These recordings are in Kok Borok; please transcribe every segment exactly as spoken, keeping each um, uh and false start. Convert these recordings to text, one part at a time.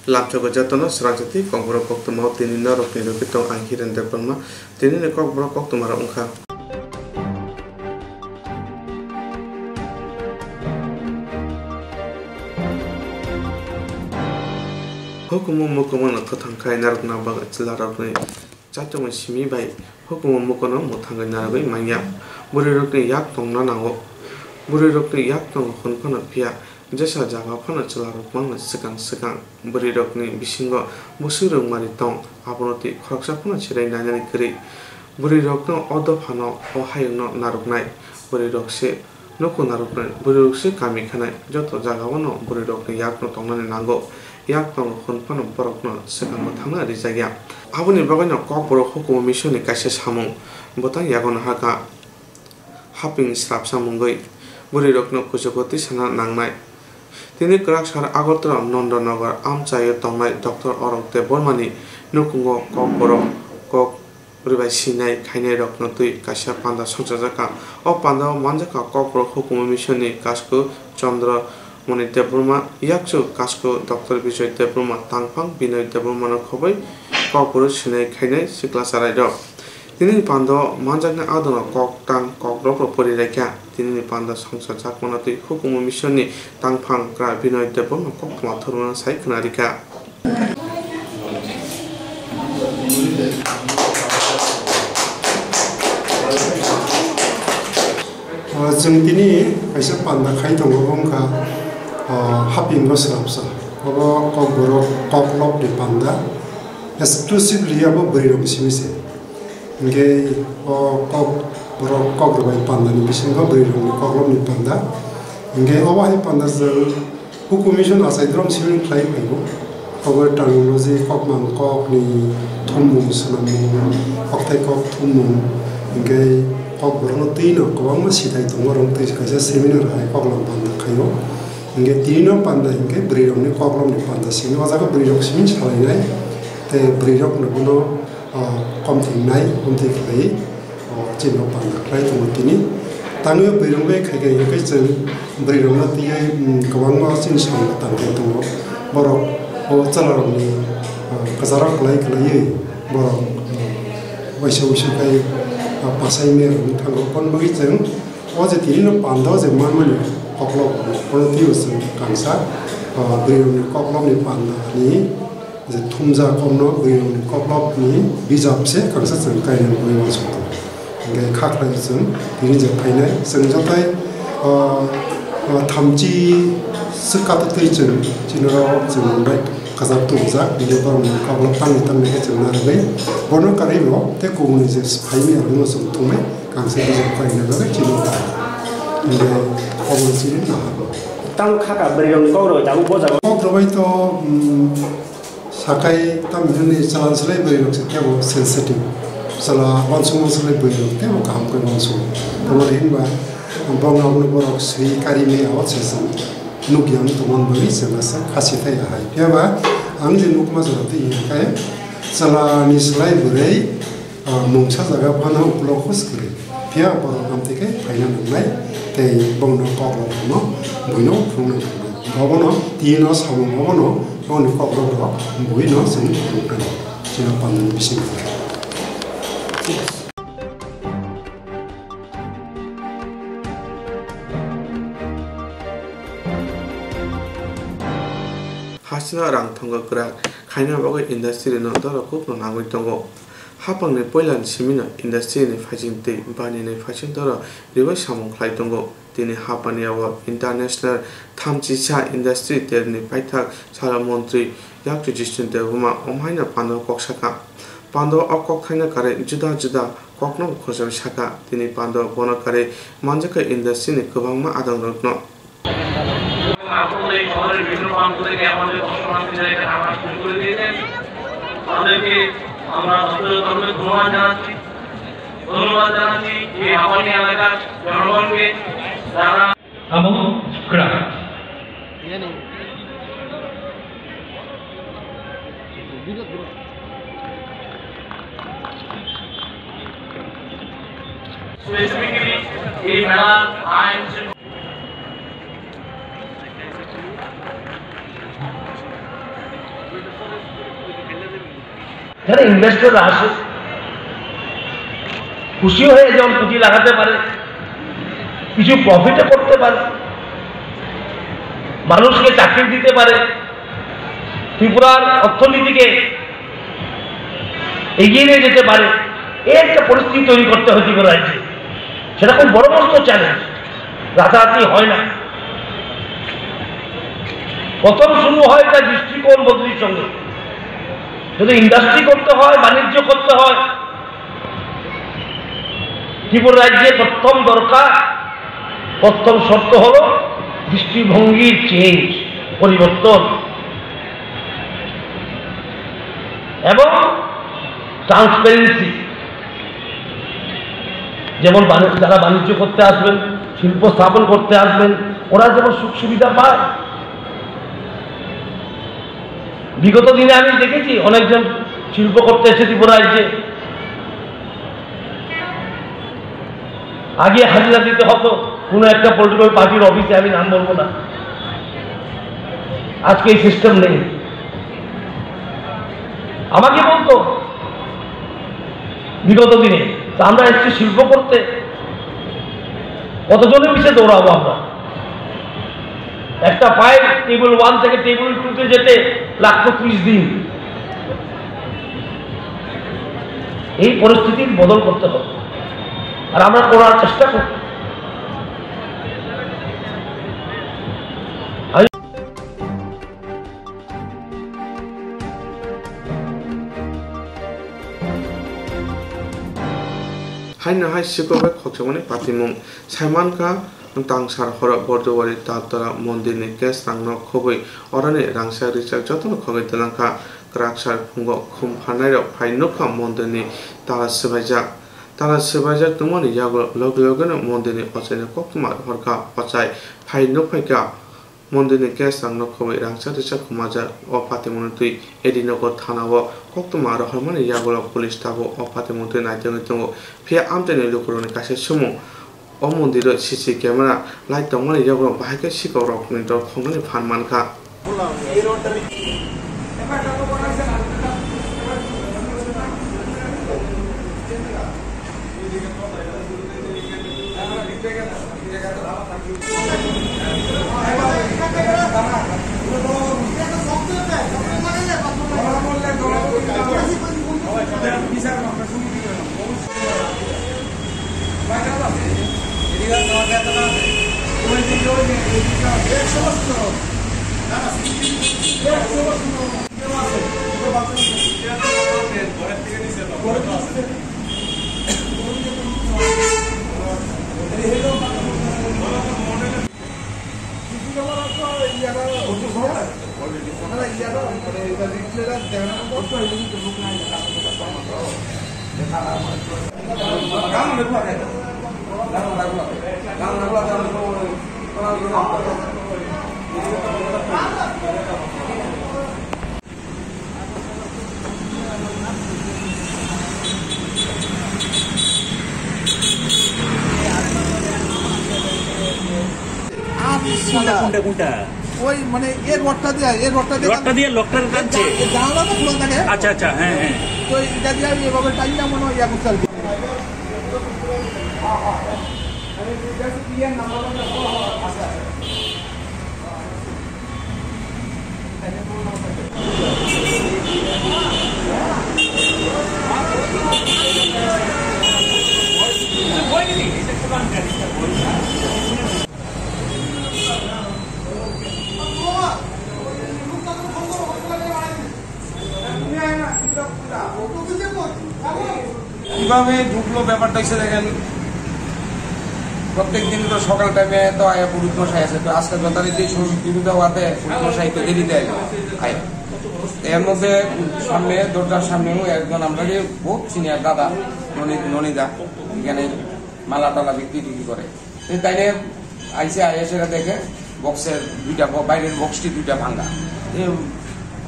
Lamchok jotono srangchati kokborok koktwma o tini norokni rwgwi tong ang Hiren Debbarma. Tinini kokborok koktwma rok wngkha. Hukumu mukumu no kwthang khai narwkna bagwi chwla rokni Chatungni simi bai hukumu mukuno mwthangwi narwgwi manya. Bwrwirokni yak tongna nango. Bwrwirokni yak tongo hwn phano phiya jesa jaga phano chwlarok mangno swkang swkang. Bwrwirokni bisingo bwswk rwngmani tong, abono twi khoroksa phano cherai nainani kwrwi. Bwrwirokno o dophano o hayungno narwknai. Bwrwirok se Nukhung narwknai bwrwirok se kami khanai, joto jagao no bwrwirokni yakno tongnani nango, yak tongo hwn phano borokno swkango thangna rijak ya. Aboni bagwino Kokborok Hukumu Missionni kaisa samung bwtang yago nahakha, haping srapsa mungwi bwrwirokno kuchugo tisana nangnai. Tini kwrak sar Agartala Nandanagar amchaio tongnai Doctor Arok Debbarmani nukhungo Kokborok kok rwbai sinai khainairokno twi kaisa panda songchajakha. O pandao manjakha Kokborok Hukumu Missionni Kasku Chandra Moni Debbarma, yakchu Kasku Doctor Bijoy Debbarma, tangphang Binoy Debbarmano khobwi Kokborok sinai khainai sikla charairok. Tinini pandao manjaknai adongo koktang kokrokbo porilaikha. Tinini panda songchajakmano twi Hukumu Missionni tangphang kra Binoy Debbarma koktwma thwrwngna sai khwnarikha. O, chwng tini kaisa panda khai tongo, obo wngkha, o, hapingo srapsa. Obo Kokborok koklopni panda, exclusively abo bwrwirokni simi se. Hinkhe o Kokborok kokrwbai pandani bisingo bwrwirokni koklopni panda. Hinkhe obo hai panda chwng Hukumu Mission achai drum simi khlai phaibo. Obo terminology, kokmang kokni thummung swnammung, kokthai kok thummung, hinkhe kokborokno twino kwbangma sithai tongo, oro twi kaisa seminar hai koklam panda khaio. Hinkhe tinino panda hinkhe bwrwirokni koklopni panda simi, o jaga bwrwirok simi salainai tei bwrwirokno bono ah, komthing nai, komthing khlai, oh, chini o panda khlai tongo tini. Tangwi bwrwirok bai khai khai hwnkhe chwng bwrwirokno twiwi, mm, kwbangma chini samung tang khai tongo. Borok o chwlarokni, ah, kwcharo kwlai kwlaiwi borok, ah, waisa wuisu khai, ah, pasai merokni thango. Aboni bagwi chwng o je tini no panda o je manmani koklop, bono twibo chwng kangsa, ah, bwrwirokni koklopni panda ni je thumjak, omno bwrwirokni koklopni bijap se kangsa chwng kainwi uansukha. Hinkhe kha khlai chwng tini je phainai chwng joto, ah, ah, thamchi swk kattwi chwng chini oro chwng bai kwchak tubujak, bini borokni koklop tamni tamni khe chwng narwgwi bono karwi bo tei kubuni je phaimani abo chwng thumwi kangsa bijap kaina bagwi chini hinkhe koklop chini nahar. Tamo kha kha bwrwirokni kokrok tabuk bo jaga. Kokrok bai to, um, Sakai tamni hwnwi chwla swlai bwrwirok se teibo sensitive. Chwla uansukma swlai bwrwirok teibo kaham khe uansukgo. Tamoni hwnba bongni okno borok swi kari maya o se chwng nukya wng tongmani bagwi chwng asa khasi thai ahai. Phiya ba ang je nukma jora twi hinkhe chwlani swlai bwrwi ah, mungsa jaga phano ulo khus kwrwi. Phiya borok amtwi khe phaina nangnai tei bongno kokrok rokno buino phunukna nangnai. Obono tino samung obono bongni kokrok rok buino chwng phunuknai. Chini pandani bisingo. Hasteo rang thongo kwrak khaina bagwi industry no doro kukno nangwi tongo. Haphangni puilani simino industry ni phaising tei bani ni phaising doro ribai samung khlai tongo. Tini haphani o international thamchisa industry terni paithak salo montri yakchu Jisnu Debbarma omhaino pando kok sakha. Pando o kok thaina karwi juda juda kokno khorjawi sakha. Tini pando bono karwi manjakha industry ni kwbangma adongrokno. এখন এই শহরের বিভিন্ন প্রান্ত থেকে আমাদের দর্শনার্থীরা এখানে আসা শুরু করে দিয়েছেন। তাদেরকে আমরা হৃদয়তম ধন্যবাদ জানাচ্ছি। ধন্যবাদ জানাচ্ছি এই হাপানি এলাকার জনগণকে, যারা এবং ক্রাফট। Specifically এই মেলার আয়োজন। এখানে ইনভেস্টররা আসে, খুশি হয়ে যেমন পুঁজি লাগাতে পারে, কিছু প্রফিটও করতে পারে, মানুষকে চাকরি দিতে পারে, ত্রিপুরার অর্থনীতিকে এগিয়ে নিয়ে যেতে পারে, এই একটা পরিস্থিতি তৈরি করতে হয় ত্রিপুরা রাজ্যে। সেটা খুব বড় মস্ত চ্যালেঞ্জ, রাতারাতি হয় না। প্রথম শুরু হয় তার দৃষ্টিকোণ বদলির সঙ্গে। যদি ইন্ডাস্ট্রি করতে হয়, বাণিজ্য করতে হয়, ত্রিপুরা রাজ্যে প্রথম দরকার, প্রথম শর্ত হলো দৃষ্টিভঙ্গির চেঞ্জ, পরিবর্তন এবং ট্রান্সপারেন্সি। যেমন বাণি-, যারা বাণিজ্য করতে আসবেন, শিল্প স্থাপন করতে আসবেন, ওরা যেমন সুখ সুবিধা পায়। বিগত দিনে আমি দেখেছি অনেকজন শিল্প করতে এসে ত্রিপুরা রাজ্যে আগে হাজিরা দিতে হতো কোনো একটা পলিটিক্যাল পার্টির অফিসে, আমি নাম বলবো না, আজকে এই সিস্টেম নেই। আমাকে বলতো বিগত দিনে, তা আমরা এসছি শিল্প করতে, কতজনের পিছে দৌড়াবো আমরা? একটা ফাইল টেবিল ওয়ান থেকে টেবিল টু তে যেতে লাগতো ত্রিশ দিন। এই পরিস্থিতির বদল করতে হবে, আর আমরা করার চেষ্টা করব। Haino hai sikok bai khokjakmani patimung. Saimankha, tangsar horo Borjowari Tatara mondirni case rangno khobwi orani rangchak richak jotono khogwi twlangkha. Kwraksar phungo khum pharnairok phai nukha mondirni tala swbaijak. Tala swbaijak tongmani yago loge logeno mondirni ochaino koktwma rohorkha, ochai phai nukphaikha. Mondirni case rangno khobwi rangchak richak khumajak o patimungni twi A D Nagar thanao koktwma rohormani yagulo police tabuk o patimungtwi naitugwi tongo. Phiya amchaini lukurokni kaisa sumung, o mondiro C C camera light tongmani yagulo bahai khe sikokrokni dol khongnani phan mankha. আর কোনটা, কোনটা, কোনটা? ওই মানে এই রডটা দিয়ে, এই রডটা দিয়ে রডটা দিয়ে লকটা এই টানছে। জা-, এই জানালা তো খোলা থাকে। আচ্ছা, আচ্ছা, হ্যাঁ, হ্যাঁ। তো এটা দিয়ে আমি এভাবে টাইম না মনে হয় ইয়া করতে পারবি। কিভাবে ঢুকলো ব্যাপারটা হচ্ছে দেখেন, প্রত্যেক দিন তো সকাল টাইমে তো আয়া পুরুষ মশাই আছে, তো আজকে যথারীতি সুযোগ সুবিধা হওয়াতে পুরুষ মশাই একটু দেরিতে আয়। আয়। এর মধ্যে সামনে, দরজার সামনেও একজন আমরা যে বহুত সিনিয়র দাদা, ননি-, ননিদা, এখানে মালা টালা বিক্রি টিক্রি করে। তো তাইলে আইসে, আইসে দেখে বক্সের দুইটা ব-, বাইরের বক্সটি দুইটা ভাঙা। এ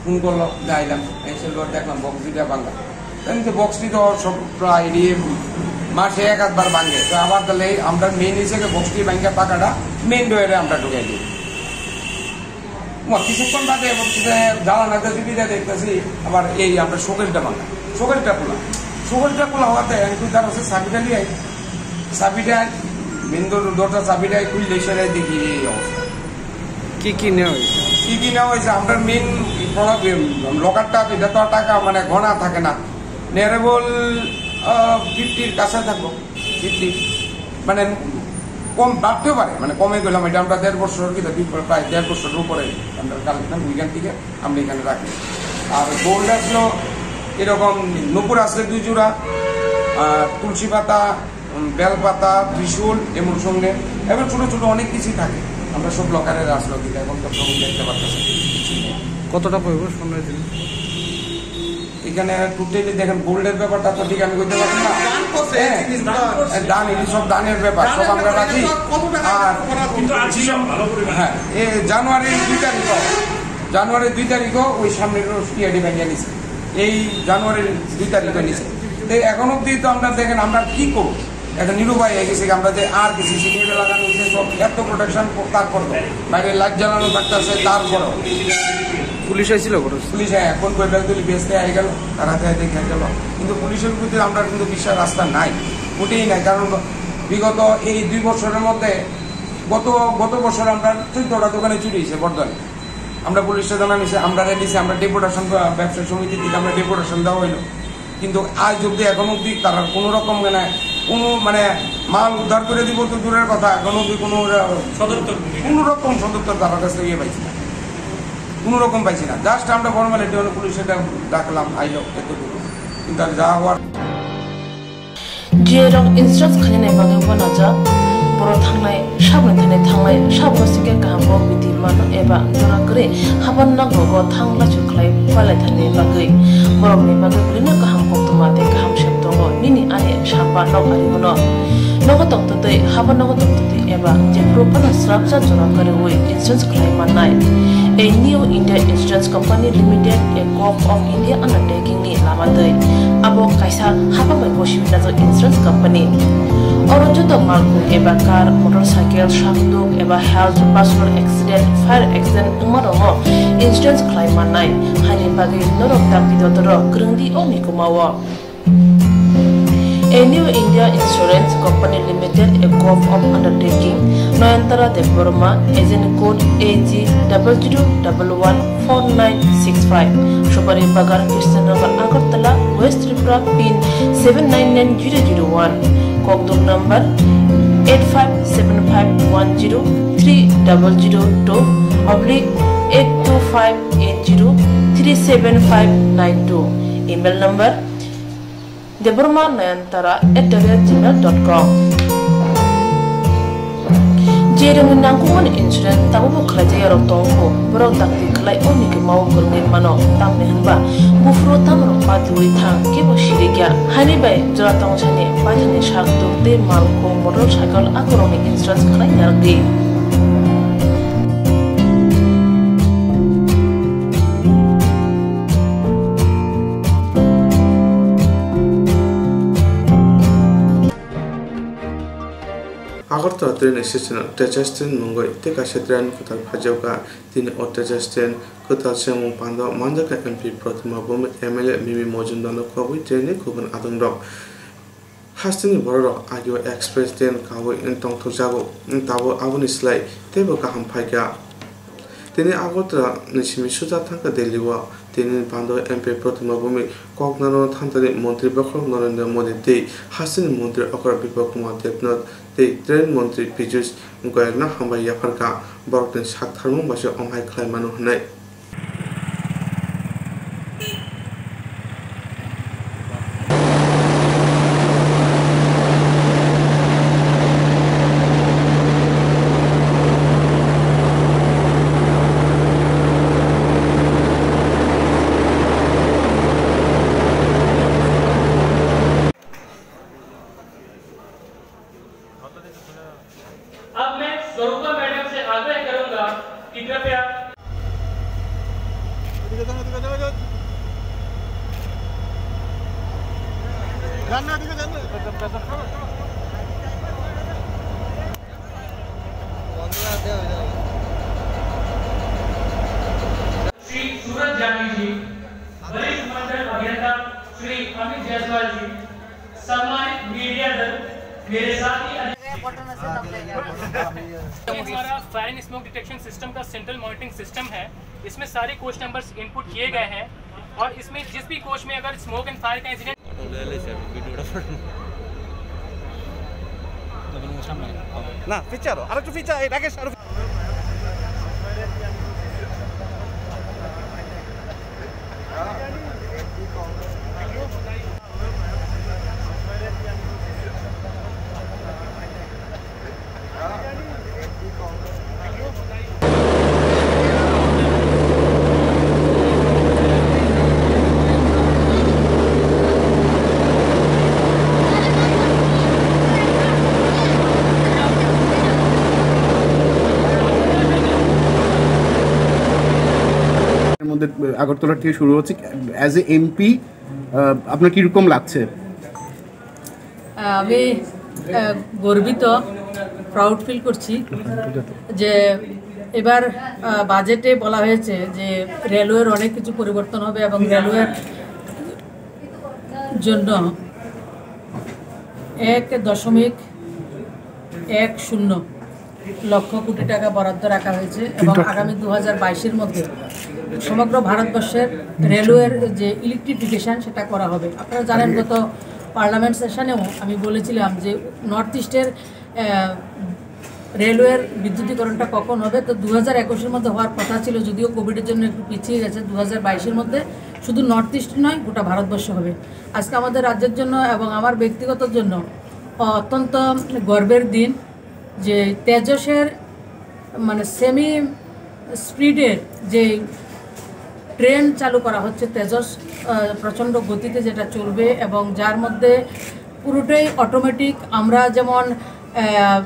ফোন করলো, যে আইলাম, এসে লোক দেখলাম বক্স দুইটা ভাঙা। তাই তো বক্সটি তো সব প্রায় এরিয়ে মাসে এক আধবার ভাঙে। তো আবার তাহলে এই আমরা মেইন হিসেবে বক্সটি ভাঙা পাকাটা মেইন ডোরে আমরা ঢুকাই দিই। ও কিছুক্ষণ বাদে বক্সে জ্বালানাতে সুবিধা দেখতেছি, আবার এই আমরা শোকেসটা ভাঙা। সকালটা খোলা, সকালটা খোলা হওয়াতে আমি তো তার হচ্ছে চাবিটা নিয়ে আই, চাবিটা মেন দর-, দরজা চাবিটা খুললে সেটাই দেখি এই অবস্থা। কি কি নেওয়া হয়েছে? কি কি নেওয়া হয়েছে? আমরা মেন প্রোডাক্ট, লকারটা, এটা তো আর টাকা মানে গণা থাকে না, নিয়ার অ্যাবাউট ফিফটির কাছে থাকবো, ফিফটি মানে কম বাড়তেও পারে, মানে কমে গেলাম, এটা আমরা দেড় বছর কি দুই, প্রায় দেড় বছরের উপরে আমরা কালেকশন ওইখান থেকে আমরা এখানে রাখি। আর গোল্ড আসলো এরকম নূপুর আসলে দুই জোড়া, আর তুলসী পাতা, উম, বেল পাতা, ত্রিশূল, এমন সঙ্গে এবং ছোট ছোট অনেক কিছুই থাকে। আমরা সব লকারে রাখলো কিন্তু এখন তো সব দেখতে পারতেছেন কিছু নেই। কত টাকা হইব স্বর্ণের জিনিস? এখানে টোটালি দেখেন, গোল্ডের ব্যাপারটা তো ঠিক আমি কইতে পারবো না। দান করছে, এই হ্যাঁ, জিনিস দান করছে। দান, এগুলি সব দানের ব্যাপার, সব দানের আমরা ব্যাপার, রাখি। এটা কত টাকা আর করা কিন্তু আজকে ভালো করে হ্যাঁ, এই জানুয়ারির দুই তারিখও, জানুয়ারির দুই তারিখও ওই সামনের সিআইডি ভেঙে নিছে। এই জানুয়ারির দুই তারিখও নিছে। তো এখন অবধি তো আমরা দেখেন, আমরা কি করবো? একটা নিরুপায় হয়ে গেছে, আমরা যে আর কিছু সিকিউরিটি লাগানো হয়েছে, সব এত প্রোটেকশন, তারপর তো বাইরে লাইট জ্বালানো থাকতেছে, তারপরও পুলিশ আইছিল ঘটনা? পুলিশ, হ্যাঁ, এখন কই বেলতলি বিএসতে আই গেল, তারা তো এদিকে গেল, কিন্তু পুলিশের প্রতি আমরা কিন্তু বিশ্বাস রাস্তা নাই, মোটেই নাই। কারণ বিগত এই দুই বছরের মধ্যে গত, গত বছর আমরা চোদ্দটা দোকানে চুরি হয়েছে বর্ধমানে। আমরা পুলিশে জানা নিছে, আমরা রেডিসে, আমরা ডেপুটেশন, ব্যবসায়ী সমিতি থেকে আমরা ডেপুটেশন দেওয়া হইলো, কিন্তু আজ অব্দি, এখন অব্দি তারা কোনো রকম মানে, কোনো মানে মাল উদ্ধার করে দিব তো দূরের কথা, এখন অব্দি কোনো, আহ, সদুত্তর ভূমিকা। কোনো রকম সদুত্তর তার কাছ থেকে ইয়ে পাইছি না, কোনো রকম পাইছি না। জাস্ট আমরা ফর্মালিটি হলো পুলিশে ডা-, ডাকলাম, আইলো এতটুকু, কিন্তু আর যা হওয়ার Jirok insurance khainani bagwi uanajak. Borok thangnai, saboni thani thangnai, saboni singkhe kaham kok bidi mano eba jora kwrwi haban nogo bo thang lachu khlai palai thani bagwi. Borokni bagwi bwrwino kaham koktwma tei kaham sep tongo nini ani sapa nok ari bono. Nogo tongtwtwi, haban nogo tongtwtwi eba jephuru phano srapsa jora kwrwi insurance khlai mannai. A New India Insurance Company Limited, a Govt of India undertaking ni lama twi. Abo kaisa hapang bai bo simi najak insurance company. Oro joto malkhung eba car, motorcycle, sakduk eba health, personal accident, fire accident wngma rokno insurance khlai mannai. Haini bagwi norok dakti dotoro kwrwngdi o mikuma o. A New India Insurance Company Limited, a Govt of undertaking, Nayantara Debbarma, agent code A G double zero double one four nine six five, Subari Bagan, Krishnanagar, Agartala, West Tripura, pin seven nine nine zero zero one, Kokduk number eight five seven five one zero three double zero two oblique eight two five eight zero three seven five nine two, email number Debbarma Nayantara at the rate gmail dot com. Jerokni nangkukmani insurance tabukbo khlaijak yarok tongkho, borok dakti khlai o mikuma o kwrwngwi mano, tamni hwnba buphuru tamrok patiui thang kebo sirikya. Haini bai jora tongsani paithakni sak tuk tei malkhung motor cycle akorokni insurance khlai narwkdi. Agartala train station o Tejas train mungwi tei kaisa train kwtal phaijakha. Tini o Tejas train kwtal se wngmung pando manjakha M P Protima Bhowmik, M L A Mimi Mojumdarno khobwi train ni kubun adongrok. Hasteni bororok agio express train kawi tongthokjago, tabuk aboni slai teibo kaham phaikha. Tini Agartala ni simi suja thangkha Delhi o. Tini bando M P Protima Bhowmik koknano thanthani montri bokhorok Narendra Modi tei hasteni montri okra Biplab Kumar Debnath tei train montri Piyush Goyalno hambai yapharkha. Borokni sak tharmung bai se omhai khlai mano hwnwi. अब मैं स्वरूपा मैडम से आग्रह करूंगा कि कृपया श्री सूरज जानी जी, वरिष्ठ मंडल अभियंता श्री हमारा fire and smoke detection system का सेंट्रल मॉनिटरिंग सिस्टम है। इसमें सारे कोच नंबर्स इनपुट किए गए हैं और इसमें जिस भी कोच में अगर स्मोक एंड फायर का इंसिडेंट না, ফিচার আরো একটু ফিচার, এই রাকেশ আরো। এর মধ্যে আগরতলা থেকে শুরু হচ্ছে। অ্যাজ এ এমপি আপনার কীরকম লাগছে? আমি আহ, গর্বিত, প্রাউড ফিল করছি যে এবার আহ, বাজেটে বলা হয়েছে যে রেলওয়ের অনেক কিছু পরিবর্তন হবে এবং রেলওয়ের জন্য এক দশমিক এক শূন্য লক্ষ কোটি টাকা বরাদ্দ রাখা হয়েছে এবং আগামী দু হাজার বাইশের মধ্যে সমগ্র ভারতবর্ষের রেলওয়ের যে ইলেকট্রিফিকেশন সেটা করা হবে। আপনারা জানেন, গত পার্লামেন্ট সেশনেও আমি বলেছিলাম যে নর্থ ইস্টের রেলওয়ের বিদ্যুতীকরণটা কখন হবে। তো দু হাজার একুশের মধ্যে হওয়ার কথা ছিল, যদিও কোভিডের জন্য একটু পিছিয়ে গেছে। দু হাজার বাইশের মধ্যে শুধু নর্থ ইস্ট নয়, গোটা ভারতবর্ষ হবে। আজকে আমাদের রাজ্যের জন্য এবং আমার ব্যক্তিগত জন্য অত্যন্ত গর্বের দিন যে তেজসের মানে সেমি স্পিডের যে ট্রেন চালু করা হচ্ছে তেজস, আহ, প্রচণ্ড গতিতে যেটা চলবে এবং যার মধ্যে পুরোটাই অটোমেটিক। আমরা যেমন আহ,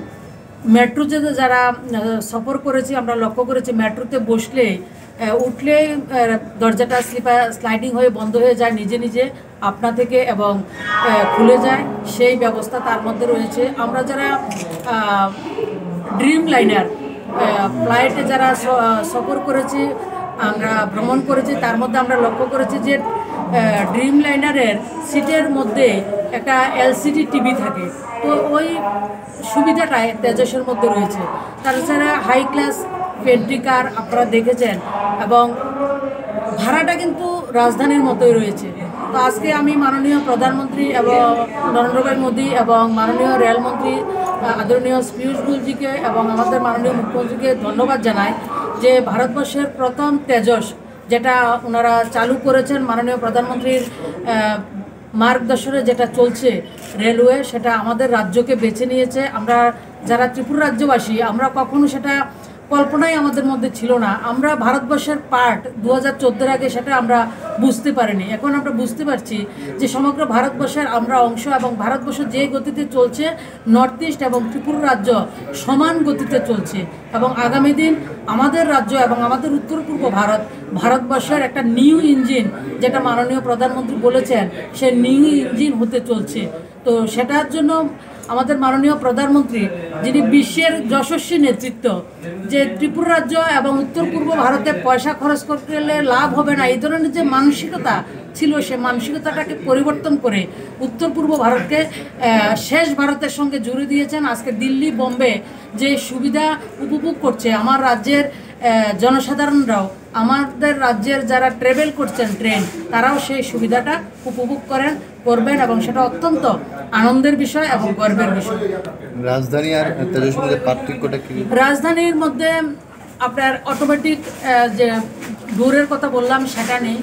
মেট্রোতে যারা আহ, সফর করেছি, আমরা লক্ষ্য করেছি মেট্রোতে বসলেই আহ, উঠলেই আহ, দরজাটা স্লিপার স্লাইডিং হয়ে বন্ধ হয়ে যায় নিজে নিজে আপনা থেকে এবং আহ, খুলে যায়, সেই ব্যবস্থা তার মধ্যে রয়েছে। আমরা যারা ড্রিম লাইনার ফ্লাইটে যারা স- আহ, সফর করেছি, আমরা ভ্রমণ করেছি, তার মধ্যে আমরা লক্ষ্য করেছি যে ড্রিম লাইনারের সিটের মধ্যে একটা এলসিডি টিভি থাকে। তো ওই সুবিধাটা তেজসের মধ্যে রয়েছে। তাছাড়া হাই ক্লাস পেন্ট্রি কার আপনারা দেখেছেন এবং ভাড়াটা কিন্তু রাজধানীর মতোই রয়েছে। তো আজকে আমি মাননীয় প্রধানমন্ত্রী এবং নরেন্দ্র ভাই মোদী এবং মাননীয় রেলমন্ত্রী আহ, আদরণীয় পীযূষ গোয়েলজিকে এবং আমাদের মাননীয় মুখ্যমন্ত্রীকে ধন্যবাদ জানাই যে ভারতবর্ষের প্রথম তেজস যেটা ওনারা চালু করেছেন মাননীয় প্রধানমন্ত্রীর আহ, মার্গদর্শনে যেটা চলছে রেলওয়ে, সেটা আমাদের রাজ্যকে বেছে নিয়েছে। আমরা যারা ত্রিপুরা রাজ্যবাসী, আমরা কখনো সেটা কল্পনাই আমাদের মধ্যে ছিল না। আমরা ভারতবর্ষের পার্ট দু হাজার চোদ্দোর আগে সেটা আমরা বুঝতে পারিনি। এখন আমরা বুঝতে পারছি যে সমগ্র ভারতবর্ষের আমরা অংশ এবং ভারতবর্ষ যে গতিতে চলছে, নর্থ ইস্ট এবং ত্রিপুরা রাজ্য সমান গতিতে চলছে এবং আগামী দিন আমাদের রাজ্য এবং আমাদের উত্তর পূর্ব ভারত ভারতবর্ষের একটা নিউ ইঞ্জিন, যেটা মাননীয় প্রধানমন্ত্রী বলেছেন, সে নিউ ইঞ্জিন হতে চলছে। তো সেটার জন্য আমাদের মাননীয় প্রধানমন্ত্রী, যিনি বিশ্বের যশস্বী নেতৃত্ব, যে ত্রিপুরা রাজ্য এবং উত্তর পূর্ব ভারতে পয়সা খরচ করতে গেলে লাভ হবে না, এই ধরনের যে মানসিকতা ছিল, সে মানসিকতাটাকে পরিবর্তন করে উত্তর পূর্ব ভারতকে আহ, শেষ ভারতের সঙ্গে জুড়ে দিয়েছেন। আজকে দিল্লি, বোম্বে যে সুবিধা উপভোগ করছে আমার রাজ্যের আহ, জনসাধারণরাও, আমাদের রাজ্যের যারা ট্রেভেল করছেন ট্রেন, তারাও সেই সুবিধাটা উপভোগ করেন, করবেন এবং সেটা অত্যন্ত আনন্দের বিষয় এবং গর্বের বিষয়। রাজধানী আর তেজস মধ্যে পার্থক্যটা কি? রাজধানীর মধ্যে আপনার অটোমেটিক যে ডোরের কথা বললাম সেটা নেই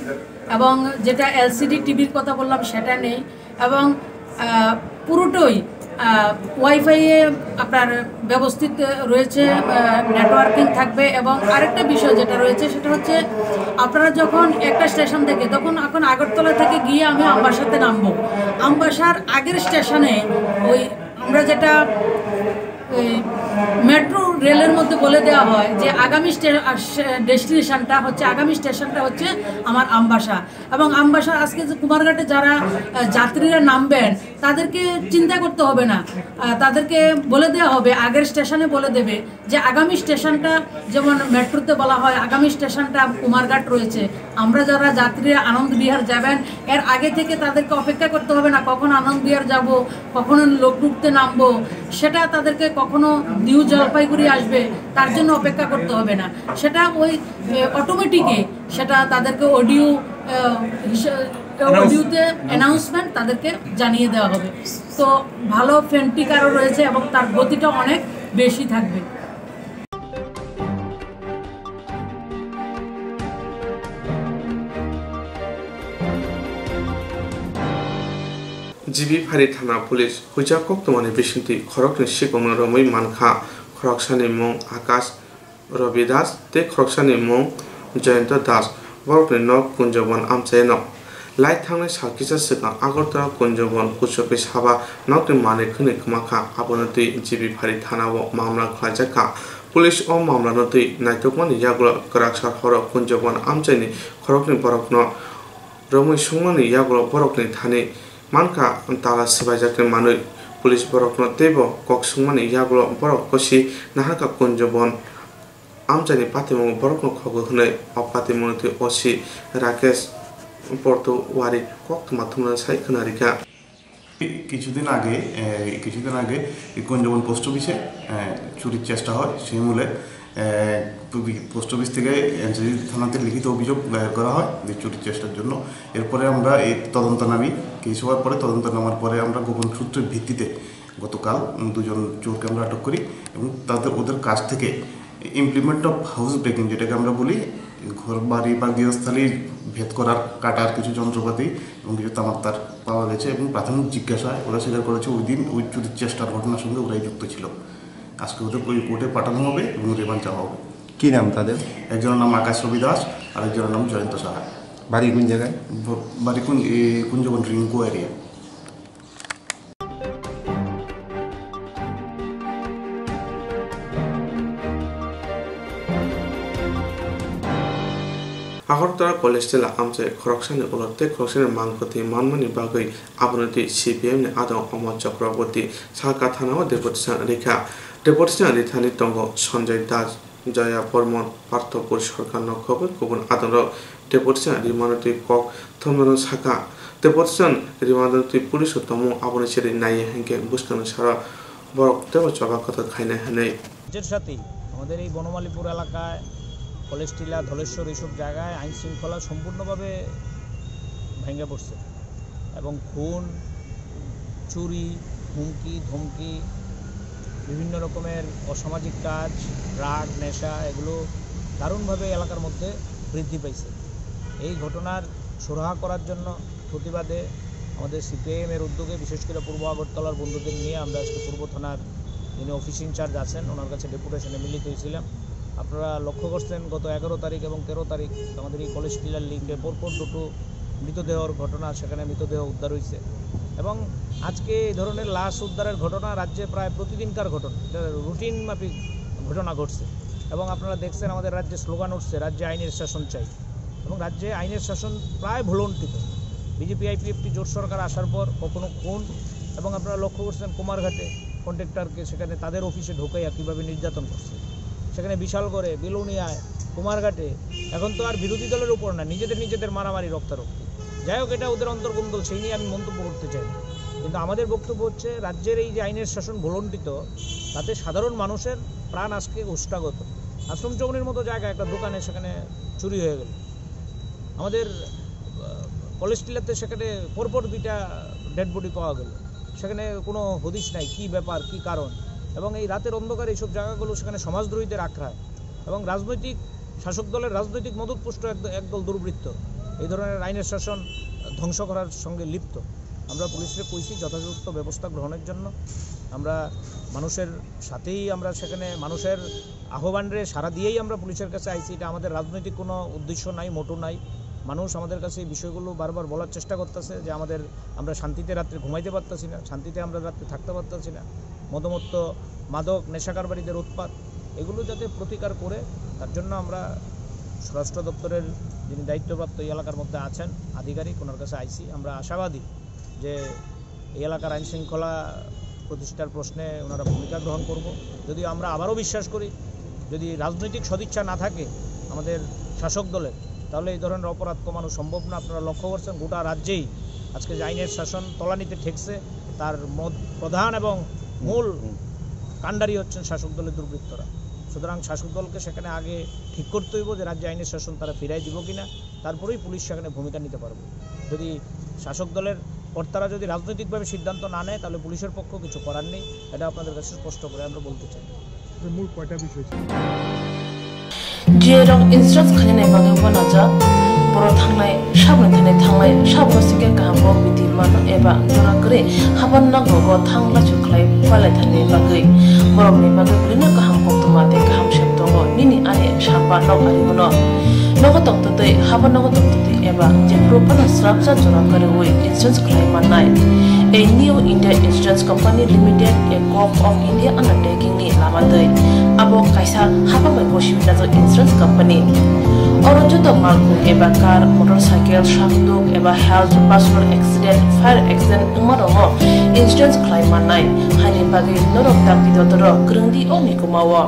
এবং যেটা এলসিডি টিভির কথা বললাম সেটা নেই এবং আহ, পুরোটাই ওয়াইফাইয়ে আপনার ব্যবস্থিত রয়েছে, নেটওয়ার্কিং থাকবে। এবং আরেকটা বিষয় যেটা রয়েছে সেটা হচ্ছে আপনারা যখন একটা স্টেশন থেকে, তখন এখন আগরতলা থেকে গিয়ে আমি আমবাসাতে নামবো, আমবাসার আগের স্টেশনে ওই আমরা যেটা এই মেট্রো রেলের মধ্যে বলে দেওয়া হয় যে আগামী স্টে-, আ, সে-, ডেস্টিনেশনটা হচ্ছে, আগামী স্টেশনটা হচ্ছে আমার আমবাসা। এবং আমবাসা আজকে যে কুমারঘাটে যারা, আ, যাত্রীরা নামবেন, তাদেরকে চিন্তা করতে হবে না। আ, তাদেরকে বলে দেওয়া হবে, আগের স্টেশনে বলে দেবে যে আগামী স্টেশনটা, যেমন মেট্রোতে বলা হয়, আগামী স্টেশনটা কুমারঘাট রয়েছে। আমরা যারা যাত্রীরা আনন্দ বিহার যাবেন, এর আগে থেকে তাদেরকে অপেক্ষা করতে হবে না, কখন আনন্দ বিহার যাব, কখন লোকরুটতে নামবো, সেটা তাদেরকে কখনো নিউ জলপাইগুড়ি আসবে, তার জন্য অপেক্ষা করতে হবে না। সেটা ওই, এ, অটোমেটিকই সেটা তাদেরকে অডিও, এ, হিসা-, অডিওতে অ্যানাউন্সমেন্ট তাদেরকে জানিয়ে দেওয়া হবে। তো ভালো ফেন্টিক আরও রয়েছে এবং তার গতিটা অনেক বেশি থাকবে। G B Phari thana police huijak koktwmani bisingtwi khoroknwi sikokno romwi mankha, khoroksani mung Akash Ravi Das tei khoroksani mung Jayanta Das, borokni nok Kunjabon amchaino. Lai thangnai sal kisa swkang Agartala Kunjabon kuchukwi saba nokni manwi khwnwi kwmakha, abono twi G B Phari thanao mamla khlaijakha. Police o mamlano twi naitokmani yagulo kwraksa horo Kunjabon amchaini khoroknwi borokno romwi sungmani yagulo borokni thani mankha tala swbaijaknai manwi. Police borokno teibo kok sungmani yagulo borok kosi naharkha Kunjabon amchaini patimungo borokno khogo hwnwi o patimungni twi O C Rakesh Portuwari koktwma thumnani sai khwnarikha. কিছুদিন আগে, এ, কিছুদিন আগে এই কুঞ্জবন পোস্ট অফিসে, এ, চুরির চেষ্টা হয়। সেই মূলে, এ, পোস্ট অফিস থেকে এনসিডি থানাতে লিখিত অভিযোগ দায়ের করা হয় যে চুরির চেষ্টার জন্য। এরপরে আমরা এই তদন্ত নামি, কেস হওয়ার পরে, তদন্ত নামার পরে আমরা গোপন সূত্রের ভিত্তিতে গতকাল, উম, দুজন চোরকে আমরা আটক করি এবং তাদের, ওদের কাছ থেকে ইমপ্লিমেন্ট অফ হাউস ব্রেকিং, যেটাকে আমরা বলি, ঘর বাড়ি বা গৃহস্থালী ভেদ করার কাটার কিছু যন্ত্রপাতি এবং কিছু তামাকতার পাওয়া গেছে এবং প্রাথমিক জিজ্ঞাসায় ওরা স্বীকার করেছে ওই দিন ওই চুরির চেষ্টার ঘটনার সঙ্গে ওরাই যুক্ত ছিল। আজকে ওদের ওই কোর্টে পাঠানো হবে এবং রিমান্ড চাওয়া হবে। কি নাম তাদের? একজনের নাম আকাশ রবি দাস আর একজনের নাম জয়ন্ত সাহা। বাড়ি কোন জায়গায়? ব-, বাড়ি কোন, এ, Kunjaban Rinku area. Agartala College tila amchai khoroksani ulo tei khoroksani mangkwthwi manmani bagwi abono twi C P M ni adong Omor Chakraborty salka thanao deputation rikha. Deputation rithani tongo Sanjay Das, Jaya Bormon, Parthopur Sarkar no khobwi kubun adongrok deputation rimano twi kok thumnano sakha. Deputation rimano twi police o tongmung aboni chiri naiya hinkhe bwskangni sara borok teibo choba kotor khainai hwnwi. রাজ্যের সাথেই আমাদের এই বনমালীপুর এলাকায় কলেজ টিলা, ধলেশ্বর, এইসব জায়গায় আইন শৃঙ্খলা সম্পূর্ণভাবে ভেঙে পড়ছে। এবং খুন, চুরি, হুমকি, ধমকি, বিভিন্ন রকমের অসামাজিক কাজ, ড্রাগ, নেশা, এগুলো দারুণভাবে এলাকার মধ্যে বৃদ্ধি পাইছে। এই ঘটনার সুরাহা করার জন্য, প্রতিবাদে আমাদের সিপিআইএম এর উদ্যোগে, বিশেষ করে পূর্ব আগরতলার বন্ধুদের নিয়ে আমরা আজকে পূর্ব থানার যিনি অফিস ইনচার্জ আছেন, ওনার কাছে ডেপুটেশনে মিলিত হয়েছিলাম। আপনারা লক্ষ্য করছেন, গত এগারো তারিখ এবং তেরো তারিখ আমাদের এই কলেজ টিলার লিঙ্কে পরপর দুটো মৃতদেহর ঘটনা, সেখানে মৃতদেহ উদ্ধার হয়েছে। এবং আজকে এই ধরনের লাশ উদ্ধারের ঘটনা রাজ্যে প্রায় প্রতিদিনকার ঘটনা, এটা রুটিন মাফিক ঘটনা ঘটছে। এবং আপনারা দেখছেন, আমাদের রাজ্যে স্লোগান উঠছে, "রাজ্যে আইনের শাসন চাই।" এবং রাজ্যে আইনের শাসন প্রায় ভূলুণ্ঠিত। বিজেপি আইপিএফটি জোট সরকার আসার পর কখনো খুন, এবং আপনারা লক্ষ্য করছেন কুমারঘাটে কন্ট্রাক্টরকে সেখানে তাদের অফিসে ঢোকাইয়া কীভাবে নির্যাতন করছে, সেখানে বিশালগড়ে, বিলোনিয়ায়, কুমারঘাটে। এখন তো আর বিরোধী দলের উপর না, নিজেদের নিজেদের মারামারি, রক্তারক্তি। যাই হোক, এটা ওদের অন্তর্গোন্দল, সেই নিয়ে আমি মন্তব্য করতে চাই না। কিন্তু আমাদের বক্তব্য হচ্ছে, রাজ্যের এই যে আইনের শাসন ভূলুণ্ঠিত, তাতে সাধারণ মানুষের প্রাণ আজকে ওষ্ঠাগত। আশ্রম চৌমুহনীর মতো জায়গা, একটা দোকানে সেখানে চুরি হয়ে গেল। আমাদের, আহ, কলেজ টিলাতে সেখানে পরপর দুইটা ডেড বডি পাওয়া গেল, সেখানে কোনো হদিশ নাই, কী ব্যাপার, কী কারণ। এবং এই রাতের অন্ধকারে এইসব জায়গাগুলো সেখানে সমাজদ্রোহীদের আখড়া। এবং রাজনৈতিক, শাসক দলের রাজনৈতিক মদতপুষ্ট এক দ-, একদল দুর্বৃত্ত এই ধরনের আইনের শাসন ধ্বংস করার সঙ্গে লিপ্ত। আমরা পুলিশরে কইছি যথাযথ ব্যবস্থা গ্রহণের জন্য। আমরা মানুষের সাথেই, আমরা সেখানে মানুষের আহ্বানরে সাড়া দিয়েই আমরা পুলিশের কাছে আইছি। এটা আমাদের রাজনৈতিক কোনো উদ্দেশ্য নাই, মোটো নাই। মানুষ আমাদের কাছে এই বিষয়গুলো বারবার বলার চেষ্টা করতেছে যে আমাদের, আমরা শান্তিতে রাত্রে ঘুমাইতে পারতাছি না, শান্তিতে আমরা রাত্রে থাকতে পারতাছি না। মদমত্ত মাদক নেশা কারবারিদের উৎপাত, এগুলো যাতে প্রতিকার করে, তার জন্য আমরা স্বরাষ্ট্র দপ্তরের যিনি দায়িত্বপ্রাপ্ত এই এলাকার মধ্যে আছেন আধিকারিক, ওনার কাছে আইছি। আমরা আশাবাদী যে এই এলাকার আইন শৃঙ্খলা প্রতিষ্ঠার প্রশ্নে ওনারা ভূমিকা গ্রহণ করব। যদিও আমরা আবারও বিশ্বাস করি, যদি রাজনৈতিক সদিচ্ছা না থাকে আমাদের শাসক দলের, তাহলে এই ধরনের অপরাধ কমানো সম্ভব না। আপনারা লক্ষ্য করছেন, গোটা রাজ্যেই আজকে যে আইনের শাসন তলানিতে ঠেকছে, তার মদ-, প্রধান এবং মূল হুম। কাণ্ডারি হচ্ছেন শাসক দলের দুর্বৃত্তরা। সুতরাং শাসক দলকে সেখানে আগে ঠিক করতে হইব যে রাজ্যে আইনের শাসন তারা ফিরাই দিব কিনা, তারপরেই পুলিশ সেখানে ভূমিকা নিতে পারবে। যদি শাসক দলের কর্তারা যদি রাজনৈতিকভাবে সিদ্ধান্ত না নেয়, তাহলে পুলিশের পক্ষ কিছু করার নেই। এটা আপনাদের কাছে স্পষ্ট করে আমরা বলতে চাই। যে মূল কয়টা বিষয় ছিল? Jirok insurance khainani bagwi uanajak, borok thangnai, saboni thani thangnai, saboni sikhe kaham bo bidi mano eba jora kwrwi haban nogo bo thang lachu khlai palai thani bagwi. Borokni bagwi bwrwino kaham koktwma tei kaham sep tongo, nini ani samba nok ari bono. Nogo tongtwtwi, haban nogo tongtwtwi eba jephuru phano srapsa jora kwrwi insurance khlai mannai. A New India Insurance Company Limited, a Gov of India undertaking ni lama twi. Abo kaisa hapang bai gosi winajak insurance company. Oro joto malkhung eba car, motorcycle, sakduk eba health, personal accident, fire accident wngma rokno insurance khlai mannai. Haini bagwi norok dakti dotoro kwrwng di o mikuma o.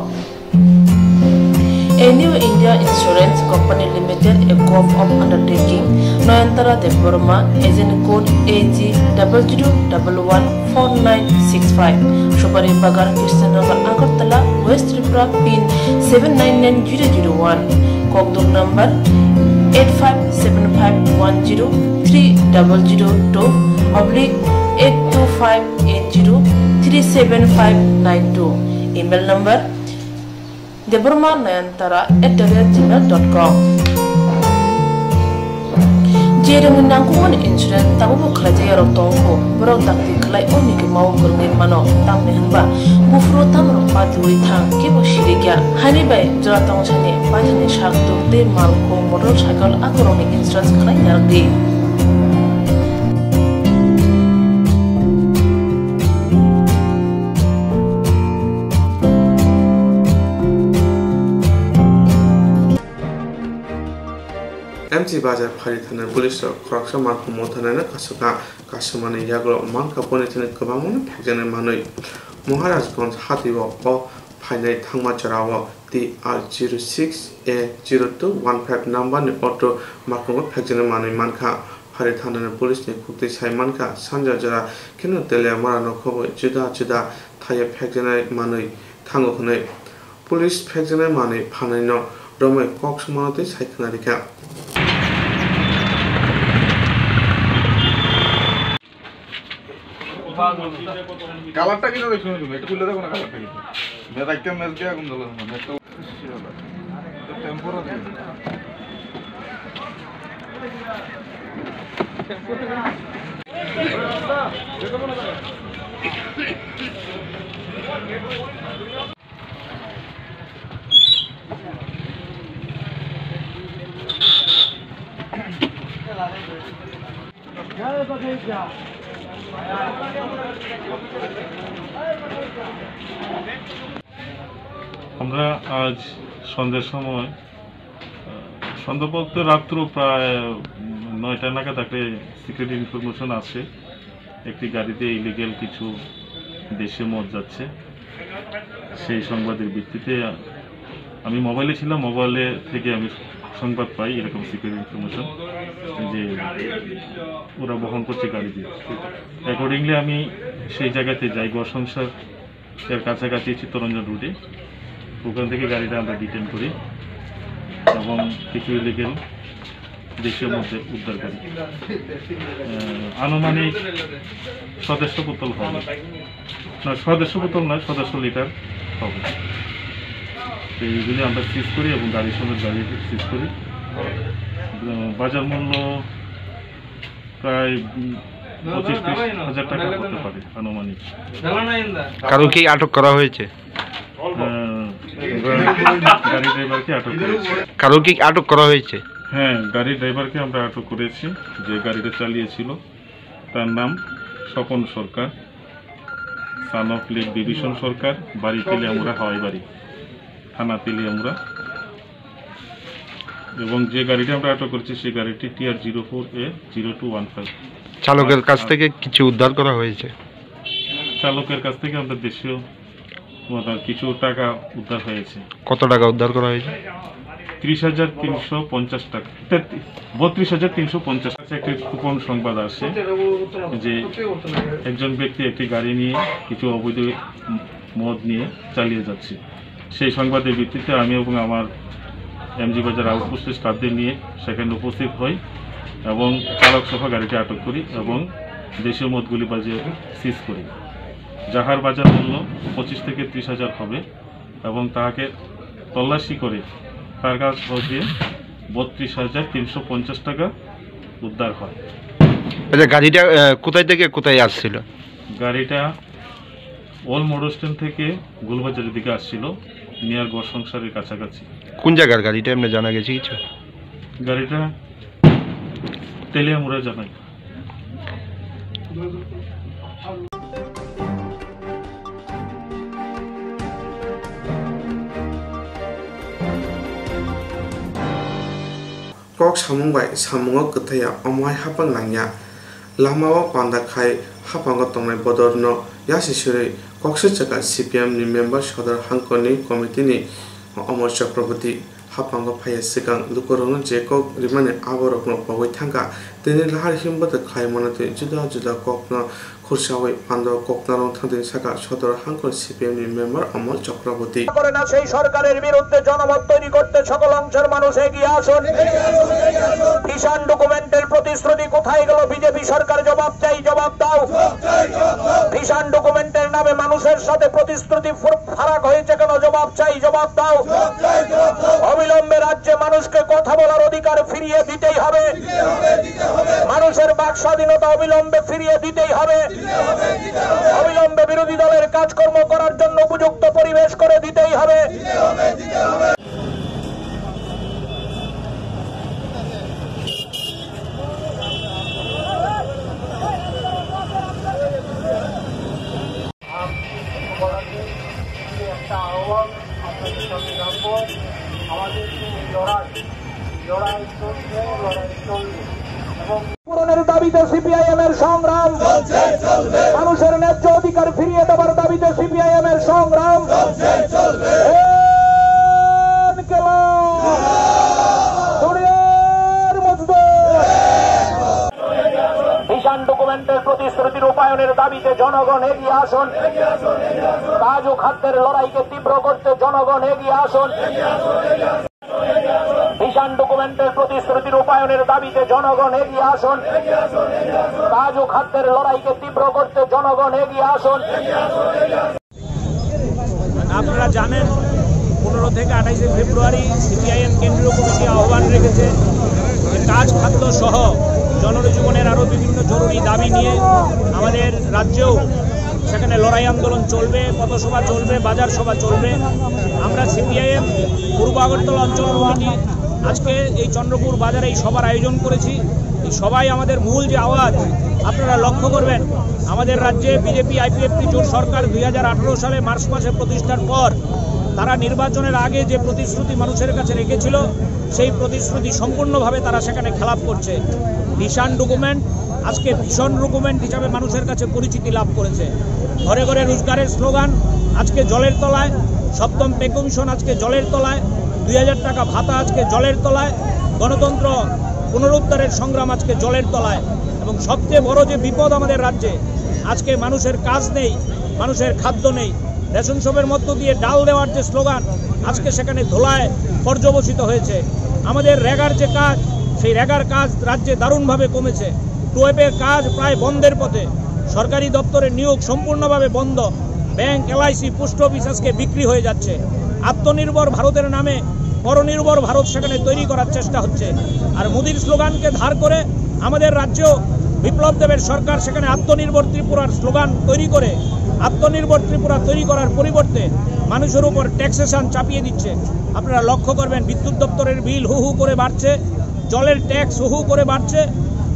A New India Insurance Company Limited, a Gov of undertaking, Nayantara Debbarma, agent code A G double zero double one four nine six five, Supari Bagan, Krishnanagar, Agartala, West Tripura, pin seven nine nine zero zero one, Kokduk number eight five seven five one zero three double zero two oblique eight two five eight zero three seven five nine two, email number Debbarma Nayantara at the rate gmail dot com. Jerokni nangkukmani insurance tabukbo khlaijak yarok tongkho, borok dakti khlai o mikima o kwrwngwi mano, tamni hwnba buphuru tamrok patiwi thang kebo sirikya. Haini bai jora tongsani paithakni sak tuk tei malkhung motorcycle akorokni insurance khlai narwkdi. M C Bazar phari thani police rok khoroksa malkhung mothanai no kasukha, kasumani yagulo mankha boni thani kwbangma no phekjaknai manwi. Maharajganj hatio o phainai thangma jorao T R zero six A zero two one five number ni auto malkhungo phekjaknai manwi mankha. Phari thanani police ni khuktwi sai mankha, sanja jora kheno Teliamura no khobwi juda juda thaio phekjaknai manwi thango hwnwi. Police phekjaknai manwi phanai no romwi kok sumano tei sai khna rikha. কালারটা কিনা দেখুন তুমি, একটু খুলে দেখো না কালারটা কি। মেয়েটা একটা ম্যাচ দিয়ে আগুন জ্বলে না, মেয়েটা temporary। আমরা আজ সন্ধ্যার সময়, আহ, সন্ধ্যা বলতে রাত্র প্রায়, উম, নয়টা নাগাদ একটা সিক্রেট ইনফরমেশন আছে, একটি গাড়িতে ইলিগ্যাল কিছু দেশীয় মদ যাচ্ছে। সেই সংবাদের ভিত্তিতে আমি মোবাইলে ছিলাম, মোবাইলে থেকে আমি সংবাদ পাই এরকম সিক্রেট ইনফরমেশন যে ওরা বহন করছে গাড়ি দিয়ে। অ্যাকর্ডিংলি আমি সেই জায়গাতে যাই, গোয়াসংসার এর কাছাকাছি চিত্তরঞ্জন রোডে। ওখান থেকে গাড়িটা আমরা ডিটেন করি এবং কিছু ইলিগ্যাল দেশীয় মদ উদ্ধার করি। আহ, আনুমানিক ছয়শো বোতল হবে। না, ছয়শো বোতল নয়, ছয়শো লিটার হবে। তো এইগুলি আমরা সিজ করি এবং গাড়ি সমেত গাড়ি সিজ করি। আহ, বাজার মূল্য প্রায়, উম, পঁচিশ ত্রিশ হাজার টাকা হতে পারে আনুমানিক। কারো কি আটক করা হয়েছে? হ্যাঁ, আমরা গাড়ি ড্রাইভারকে আটক করেছি। কারো কি আটক করা হয়েছে? হ্যাঁ, গাড়ি ড্রাইভারকে আমরা আটক করেছি, যে গাড়িটা চালিয়েছিল। তার নাম স্বপন সরকার। Son of late বিভীষণ সরকার, বাড়ি তেলিয়ামুড়া, হাওয়াইবাড়ি, থানা তেলিয়ামুড়া। এবং যে গাড়িটি আমরা আটক করেছি, সেই গাড়িটি টি আর জিরো ফোর এ জিরো টু ওয়ান ফাইভ। চালকের কাছ থেকে কিছু উদ্ধার করা হয়েছে? চালকের কাছ থেকে আমরা দেশীয়, মানে, কিছু টাকা উদ্ধার হয়েছে। কত টাকা উদ্ধার করা হয়েছে? ত্রিশ হাজার তিনশো পঞ্চাশ টাকা, তেত্রিশ, বত্রিশ হাজার তিনশো পঞ্চাশ। আচ্ছা, একটি গোপন সংবাদ আসছে যে একজন ব্যক্তি একটি গাড়ি নিয়ে কিছু অবৈধ মদ নিয়ে চালিয়ে যাচ্ছে। সেই সংবাদের ভিত্তিতে আমি এবং আমার এমজি বাজার আউটপোস্টের স্টাফদের নিয়ে সেখানে উপস্থিত হই এবং চালক সহ গাড়িটি আটক করি এবং দেশীয় মদগুলি বাজে সিজ করি, যাহার বাজার মূল্য পঁচিশ থেকে ত্রিশ হাজার হবে। এবং তাকে তল্লাশি করে তার কাছ হতে বত্রিশ হাজার তিনশো পঞ্চাশ টাকা উদ্ধার হয়। আচ্ছা, গাড়িটা, আহ, কোথায় থেকে কোথায় আসছিল? গাড়িটা ওল্ড মোটর স্ট্যান্ড থেকে গোলবাজারের দিকে আসছিল, নিয়ার ঘর সংসারের কাছাকাছি। কোন জায়গার গাড়িটা এমনি জানা গেছে কিছু? গাড়িটা তেলিয়ামুড়া জানাই। Kok samung bai samungo kwthaiya, omo hai hapang nangya. Lamao panda khai haphango tongnai bodorno yasi sirwi kokse chwkha C P M ni member Sodor Hangkor ni committee ni Omor Chakraborty. Haphango phaiya swkang lukurokno je kok rimani aborokno pogwi thangkha. Tini lahar himbote khlaimano twi juda juda kokno khursawi pando koknarok thangtini saka Sodor Hangkor C P M ni member Omor Chakraborty. করে না, সেই সরকারের বিরুদ্ধে জনমত তৈরি করতে সকল অংশের মানুষ এগিয়ে আসুন। ভিশন ডকুমেন্টের প্রতিশ্রুতি কোথায় গেল? বিজেপি সরকার, জবাব চাই, জবাব দাও। ভিশন ডকুমেন্টের নামে মানুষের সাথে প্রতিশ্রুতি ফুর-, ফারাক হয়েছে কেন? জবাব চাই, জবাব দাও। অবিলম্বে রাজ্যে মানুষকে কথা বলার অধিকার ফিরিয়ে দিতেই হবে। মানুষের বাক স্বাধীনতা অবিলম্বে ফিরিয়ে দিতেই হবে। অবিলম্বে বিরোধী দলের কাজকর্ম করার জন্য উপযুক্ত পরিবেশ করে দিতেই হবে। একটা আহ্বান আপনাদের সামনে রাখবো। আমাদের যে লড়াই, লড়াই চলছে, লড়াই চলবে। এবং পূরণের দাবিতে সিপিআইএম এর সংগ্রাম, মানুষের ন্যায্য অধিকার ফিরিয়ে দেওয়ার দাবিতে সিপিআইএম এর সংগ্রাম। ইনকিলাব! দুনিয়ার মজদুর! ভিশন ডকুমেন্টের প্রতিশ্রুতি রূপায়ণের দাবিতে জনগণ এগিয়ে আসুন। কাজ ও খাদ্যের লড়াইকে তীব্র করতে জনগণ এগিয়ে আসুন। ভিশন ডকুমেন্টের প্রতিশ্রুতি রূপায়ণের দাবিতে জনগণ এগিয়ে আসুন। কাজ ও খাদ্যের লড়াইকে তীব্র করতে জনগণ এগিয়ে আসুন। আপনারা জানেন, পনেরো থেকে আঠাশে ফেব্রুয়ারি সিপিআইএম কেন্দ্রীয় কমিটি আহ্বান রেখেছে যে কাজ, খাদ্য সহ জনজীবনের আরও বিভিন্ন জরুরি দাবি নিয়ে আমাদের রাজ্যেও সেখানে লড়াই আন্দোলন চলবে, পথসভা চলবে, বাজার সভা চলবে। আমরা সিপিআইএম পূর্ব আগরতলা অঞ্চল কমিটি আজকে এই চন্দ্রপুর বাজারে এই সভার আয়োজন করেছি। এই সভায় আমাদের মূল যে আওয়াজ, আপনারা লক্ষ্য করবেন, আমাদের রাজ্যে বিজেপি আইপিএফটি জোট সরকার দুই হাজার আঠারো সালে মার্চ মাসে প্রতিষ্ঠার পর তারা নির্বাচনের আগে যে প্রতিশ্রুতি মানুষের কাছে রেখেছিল, সেই প্রতিশ্রুতি সম্পূর্ণভাবে তারা সেখানে খেলাপ করছে। ভিশন ডকুমেন্ট আজকে ভিশন ডকুমেন্ট হিসাবে মানুষের কাছে পরিচিতি লাভ করেছে। ঘরে ঘরে রোজগারের স্লোগান আজকে জলের তলায়, সপ্তম পে কমিশন আজকে জলের তলায়, দুই হাজার টাকা ভাতা আজকে জলের তলায়, গণতন্ত্র পুনরুদ্ধারের সংগ্রাম আজকে জলের তলায়। এবং সবচেয়ে বড় যে বিপদ আমাদের রাজ্যে, আজকে মানুষের কাজ নেই, মানুষের খাদ্য নেই। রেশন শপের মধ্য দিয়ে ডাল দেওয়ার যে স্লোগান, আজকে সেখানে ধুলায় পর্যবসিত হয়েছে। আমাদের রেগার যে কাজ, সেই রেগার কাজ রাজ্যে দারুণভাবে কমেছে। টুয়েপের কাজ প্রায় বন্ধের পথে। সরকারি দপ্তরে নিয়োগ সম্পূর্ণভাবে বন্ধ। ব্যাংক, এলআইসি, পোস্ট অফিস আজকে বিক্রি হয়ে যাচ্ছে। আত্মনির্ভর ভারতের নামে পরনির্ভর ভারত সেখানে তৈরি করার চেষ্টা হচ্ছে। আর মোদির স্লোগানকে ধার করে আমাদের রাজ্যেও বিপ্লব দেবের সরকার সেখানে আত্মনির্ভর ত্রিপুরার স্লোগান তৈরি করে আত্মনির্ভর ত্রিপুরা তৈরি করার পরিবর্তে মানুষের উপর ট্যাক্সেশন চাপিয়ে দিচ্ছে। আপনারা লক্ষ্য করবেন, বিদ্যুৎ দপ্তরের বিল হু হু করে বাড়ছে, জলের ট্যাক্স হু হু করে বাড়ছে,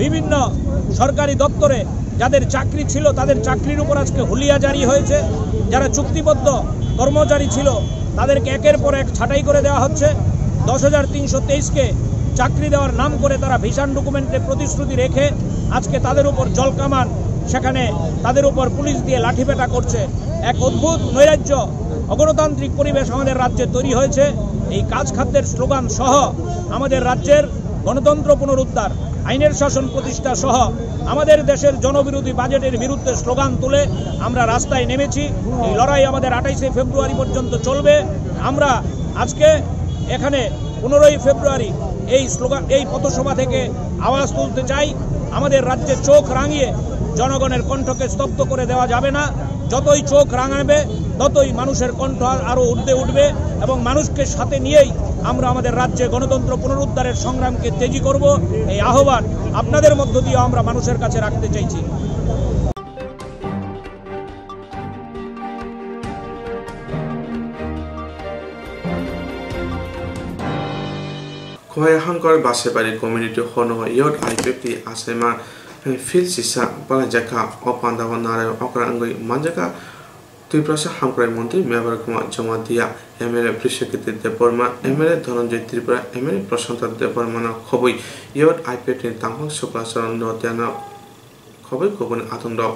বিভিন্ন সরকারি দপ্তরে যাদের চাকরি ছিল, তাদের চাকরির উপর আজকে হুলিয়া জারি হয়েছে। যারা চুক্তিবদ্ধ কর্মচারী ছিল, তাদেরকে একের পর এক ছাঁটাই করে দেওয়া হচ্ছে। দশ হাজার তিনশো তেইশকে চাকরি দেওয়ার নাম করে তারা ভিশন ডকুমেন্টে প্রতিশ্রুতি রেখে আজকে তাদের উপর জলকামান, সেখানে তাদের উপর পুলিশ দিয়ে লাঠিপেটা করছে। এক অদ্ভুত নৈরাজ্য, অগণতান্ত্রিক পরিবেশ আমাদের রাজ্যে তৈরি হয়েছে। এই কাজ খাদ্যের স্লোগান সহ আমাদের রাজ্যের গণতন্ত্র পুনরুদ্ধার, আইনের শাসন প্রতিষ্ঠা সহ আমাদের দেশের জনবিরোধী বাজেটের বিরুদ্ধে স্লোগান তুলে আমরা রাস্তায় নেমেছি। এই লড়াই আমাদের আঠাইশে ফেব্রুয়ারি পর্যন্ত চলবে। আমরা আজকে এখানে পনেরোই ফেব্রুয়ারি এই স্লোগান, এই পথসভা থেকে আওয়াজ তুলতে চাই। আমাদের রাজ্যে চোখ রাঙিয়ে জনগণের কণ্ঠকে স্তব্ধ করে দেওয়া যাবে না। যতই চোখ রাঙাবে, ততই মানুষের কণ্ঠ আরো ঊর্ধ্বে উঠবে এবং মানুষকে সাথে নিয়েই আমরা আমাদের রাজ্যে গণতন্ত্র পুনরুদ্ধারের সংগ্রামকে তেজি করব। এই আহ্বান আপনাদের মধ্য দিয়ে আমরা মানুষের কাছে রাখতে চাইছি। Khowai Hamkrai Basebari Community Hall no Youth I P F T achaima, eh, field sisa palaijak kha. O pandao narai okra wngwi manjak kha Twiprasa Hamkrai Montri Mevar Kumar Jamatia, M L A Brishaketu Debbarma, M L A Dhananjoy Tripura, M L A Prashanta Debbarma no khobwi Youth I P F T ni tangphang Suklacharan Notiano khobwi kubuni adongrok.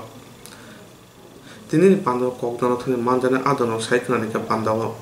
Tinini pandao kokdano thani manjaknai adongrok sai khwnani kha pandao.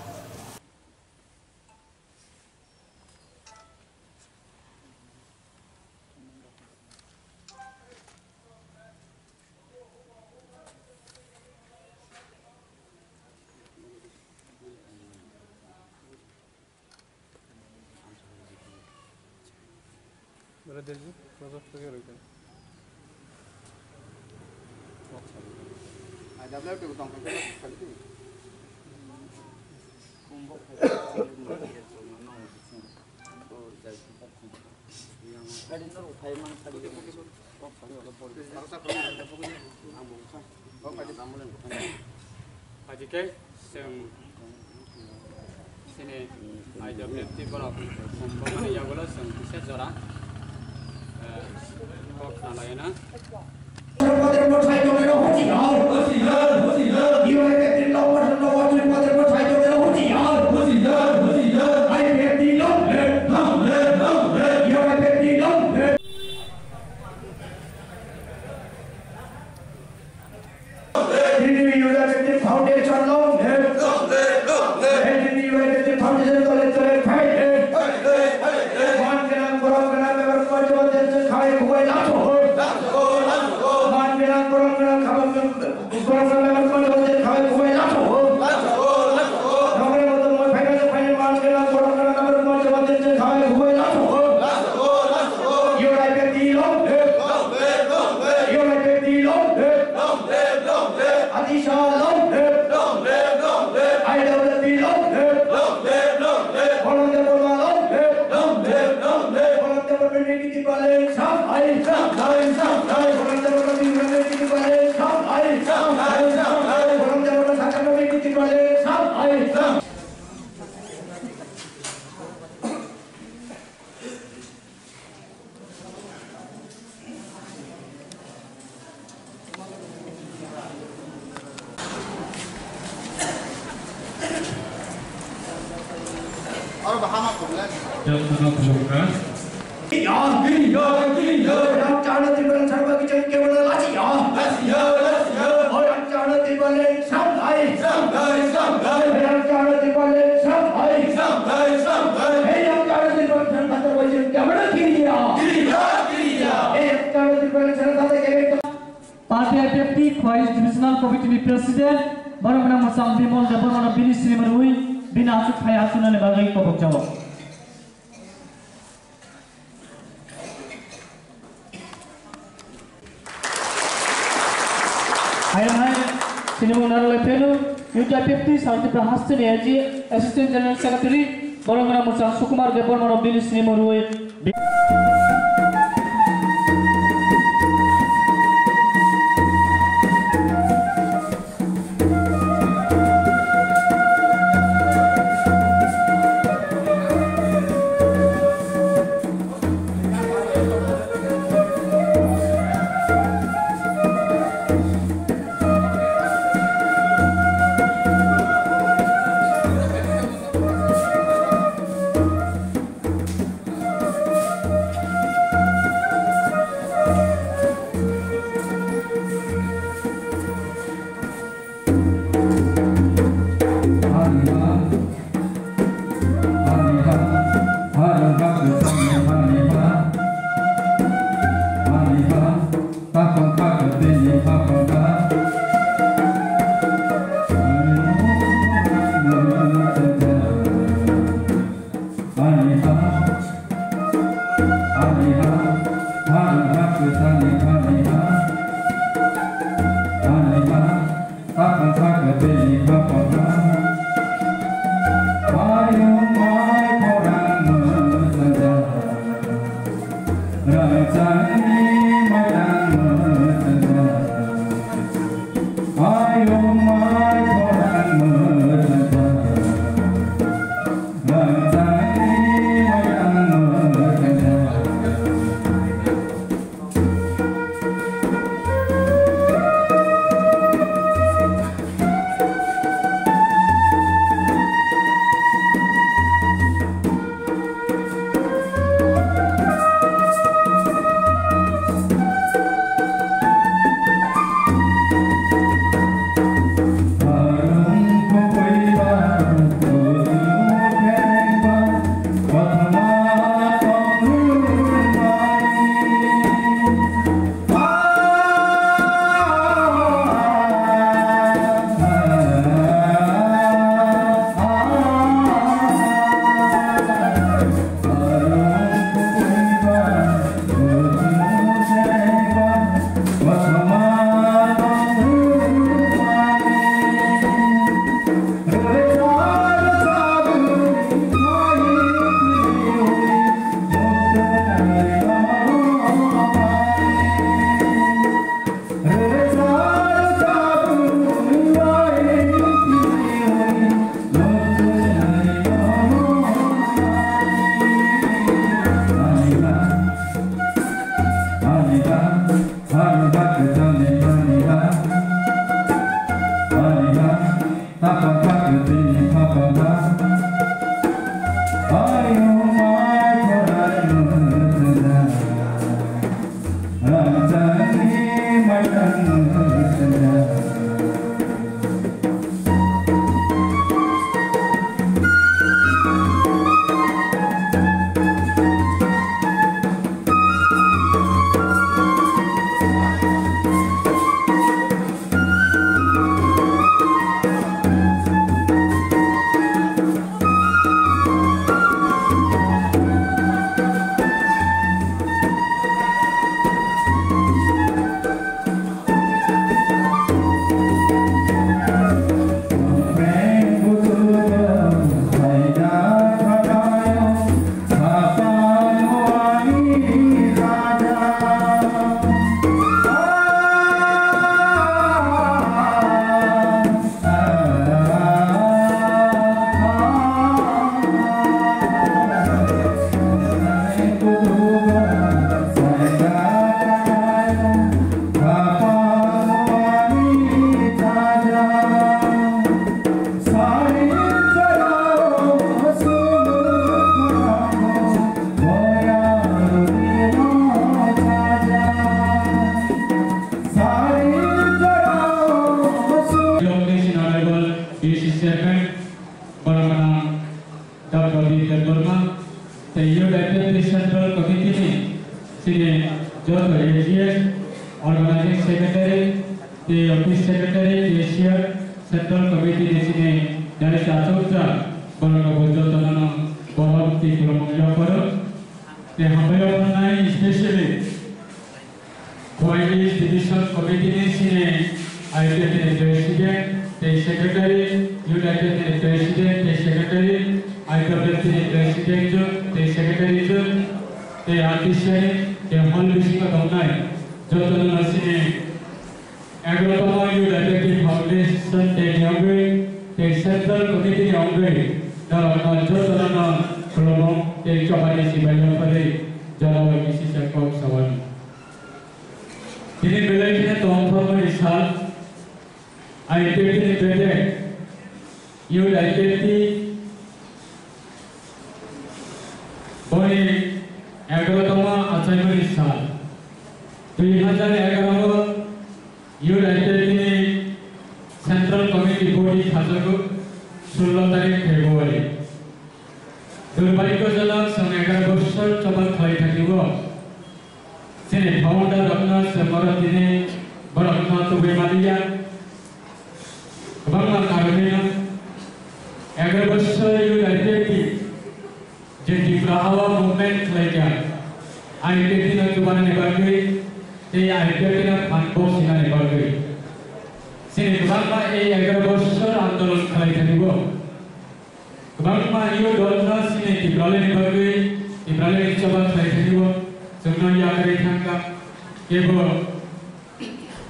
Ajike chwng chini I W F T borok khum bokmani yagulo chwng kisa jora, eh, kok khna laina. Foundation long live. Foundation college college fight. Man gwnang, borom gwnang, member Kumar Jamatia chwng khai khubui laso. Man gwnang, borom gwnang, khabang gwnang, borom gwnang, member Kumar Jamatia chwng khai khubui laso. Nokre motom moi phaina phai man gwnang, borom gwnang, member Kumar Jamatia chwng khai khubui laso. Youth I P F T long live. Youth I P F T long live. Long live, long live. Atisha long live. Long live, long live. I W F T long live. Long live, long live. Volunteer Borma long live. Long live, long live. Volunteer Borma Unity Tripura long, Shanghai. Shanghai, Shanghai. Volunteer Borma Unity Tripura long, Shanghai. Shanghai, Shanghai. Volunteer Borma Shanghai Unity Tripura long, Shanghai. Shanghai. Jotono khulumkha. Party I P F T Khowai Divisional Committee ni President, borok no mwchang Bimol Debbarma no bini simi rwi bini aswk phai achuknani bagwi kobok jao. Hayung hai, sini mung narwlai phenu, U T I P F T South Tripura haste ni A G, Assistant General Secretary, borok no mwchang Sukumar Debbarma no bini simi rwi. Honorable D C Chairman, Borok Gwnang Doctor Bipin Debbarma, tei Youth Activity Central Committee ni chini joto A G S, Organizing Secretary, tei Office Secretary, Cashier, Central Committee ni chini dais achukjak borok rok bo joto no borok tei khulumung yapharo. Tei hambai rok nai specially Khowai East Division Committee ni sini I P F ni President tei Secretary, Youth I P F ni President tei Secretary, I P F ni President jun tei Secretary jun tei R T C ni tei hall bisingo tongnai jotono sini egarotomo Youth I P F ni Foundation Day ni wngwi tei Central Committee ni wngwi norokno jotono khulumung tei chobani sibai yaphari jotobai kisisa kok sawani. Tini belai kheno tongthokmani sal, I P F T ni bedek, Youth I P F T boni egarotomo achaimani sal. Dui hazar egaro o Youth I P F T ni Central Committee body khajago sullo tarik February. Durbhagyojonok, chwng egaroh bosor choba khlai thangwi o chini founder rokno chwng oro tini borokno tubui maliya. Kwbangma karonwi no egaroh bosor Youth I P F T je Tripura o movement khlaikha, I P F T no chubanani bagwi tei I P F T no phan boksinani bagwi. Chini kwbangma ei egaroh bosor andolon khlai thani bo. Kwbangma yo dolno chini Tipralani bagwi, Tipralani choba khlai thani bo. Chwngno yakarwi thangkha. Kebo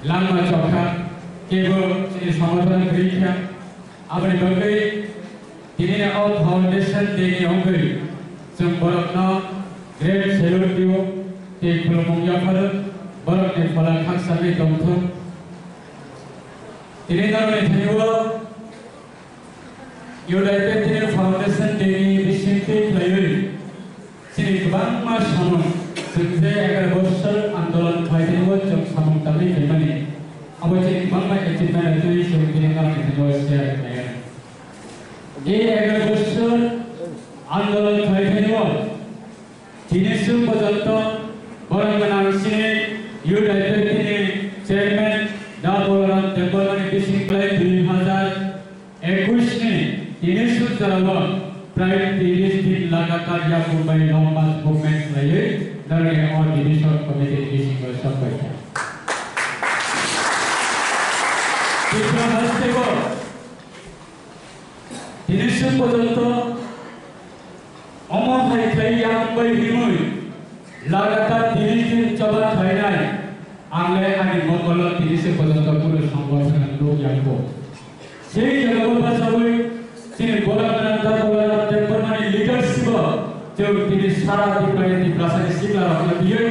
lama chokha, kebo chini somadhan kwrwi kha. Aboni bagwi tinini o Foundation Day ni wngwi chwng borokno great salute rio tei khulumung yapharo, borokni phola khakchangwi tongthok. Tini norokni thani o Youth Identity Foundation Day ni bisingtwi khlaiwi chini kwbangma samung, chwng je egaroh bosor andolon khlai thani o chwng samung tangwi phaimani, abo chini kwbangma achievement wngwi chwng tini norokni thani o share khlaiwi. Ei egaroh bosor andolon khlai thani o tini swk pojonto borok gwnang chini Youth Identity ni chairman Da Balaram Debbarmani bising khlai dui hazar ekush ni tini swk jorao prai tris din lagatar yakung bai long march movement khlaiwi norokni o division committee ni bisingo sok paikha. Tripura haste o tini swk pojonto omo hai khlai yakung bai himwi lagatar tris din choba khlainai, ang le ani mokolo tini swk pojonto kunu songbothano nuk yakho. Sei jagao bachawi chini bola gwnang da bola gwnang Debbarmani leadership o chwng tini sara Tripura ni Tiprasa ni sikla rok no twiwi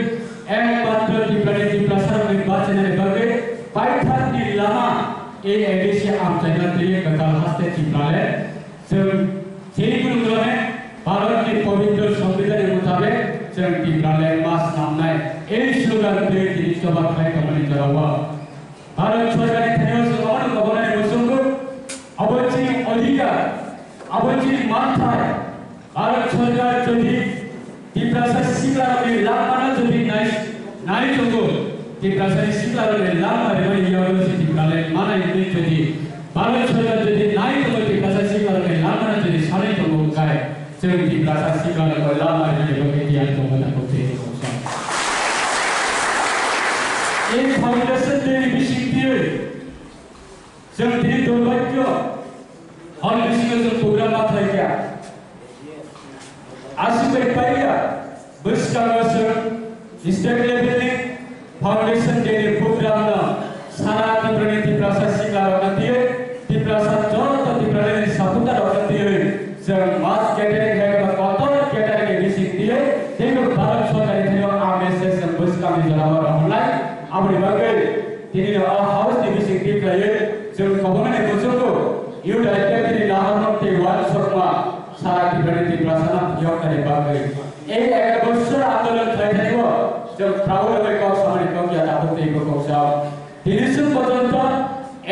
ekmatro Tripura ni Tiprasa rok ni bachinani bagwi paithak ni lama A D C amchaina twiwi kwtal haste Tipraland chwng sei gwnang Bharat ni pobitro Songbidan ni mutabek chwng Tipraland ma snamnai ei slogan twiwi tini choba khlai tongmani jorao. Bharat Sorkar ni thani o chwng obono kobornani muchungo, abo chini odhikar, abo chini manthai. Bharat Sorkar jodi Tiprasa siklarokni langmano jodi nai, nai tongo, Tiprasani siklarokni langma rimani yago si Tipraland manai hwnwi jodi Bharat Sorkar jodi nai tongo, Tiprasa siklarokni langmano jodi sanai tongo, hwnkhe chwng Tiprasa siklarokno langma rimani bagwi tiyar tongo, tongo tei tongo. Ei Foundation Day ni bisingtwi chwng tini durbhagyo hall bisingo chwng program ma khlai kha. Aswk bai paiya bwskango chwng state level ni Foundation Day ni program no sara Tripura ni Tiprasa sikla rok no twiwi, Tiprasa joto Tripura ni supporter rok no twiwi chwng mass gathering hai kotor gathering ni bising twiwi teibo Bharat Sorkar ni thani o a message chwng bwskang ni jora o rohornai. Aboni bagwi tini o house ni bising twi khlaiwi chwng kobormani muchungo Youth Identity ni nahar tei uansukma sara Tripura ni Tiprasa no phiyok nani bagwi. Ei ek bosor andolon khlai thani o chwng proud bai kok samani kok ya tabuk tei bo kok sao. Tini swk pojonto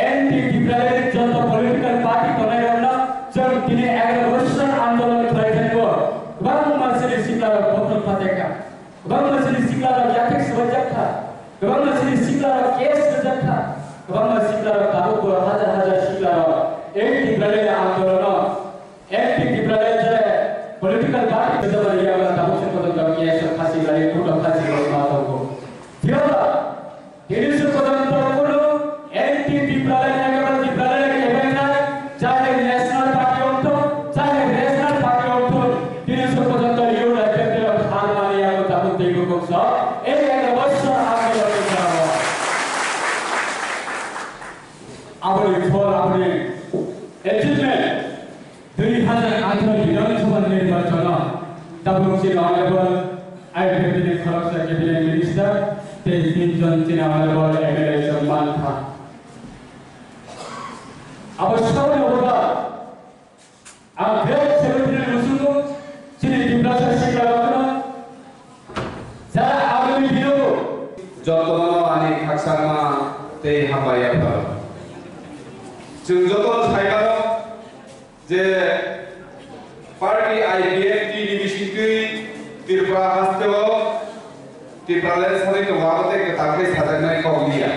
anti Tipraland joto political party tongnai rokno chwng tini ek bosor andolon khlai thani o kwbangma chini sikla rok bokhok patekha, kwbangma chini sikla rok yathek swbaijak kha, kwbangma chini sikla rok case rwjak kha, kwbangma sikla rok tabuk bo hajar hajar sikla rok ei Tipraland andolono Active Tipraland je political party kwchama ni yago tabuk se potonto case o khasi lai, court o khasi lai ma tongo. Phiya tini se potonto kuno anti Tipraland, ekdom Tipraland kebenai, chahe national party ongthok, chahe regional party ongthok, tini se potonto Youth Identity o har mani yago tabuk teibo kongsa, ei ekdom bosor andolon ni jora o. Aboni phol, aboni achievement. Dui hazar atharo Bidhan Sabha nirbachano tabuk chini Honorable I P F T ni khoroksa Cabinet Minister tei tin jon chini Honorable M L A chwng mankha. Abo saboni oboda ang great secretary muchungo chini Tiprasa sikla rokno jara agami dinobo jotono ani khakchangma tei hambai yapharo. Chwng jotono sai mano, je party I P F T ni bisingtwi Tripura hasteo Tipraland sanwi tongo, abo tei kwtal khe sajaknai kok liya.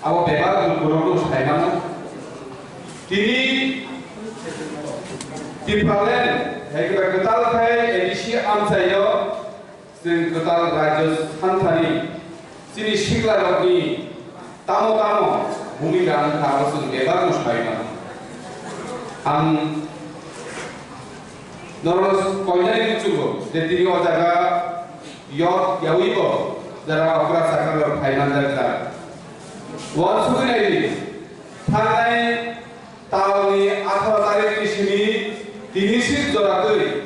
Abo bebak borokno sai mano. Tini Tipraland hai khe kwtal khai A D C amchaio. Chwng kwtal rajyo santhani chini siklarokni tamo tamo Bhumika wngkha, abo chwng bebak no sai mano. Ang norok koinani muchungo je tini o jaga yot yaui bo jara okra chakra rok phai manjak jak. Uansugwi nai di, thangnai talni atharo tarikni simi tini sik jora twi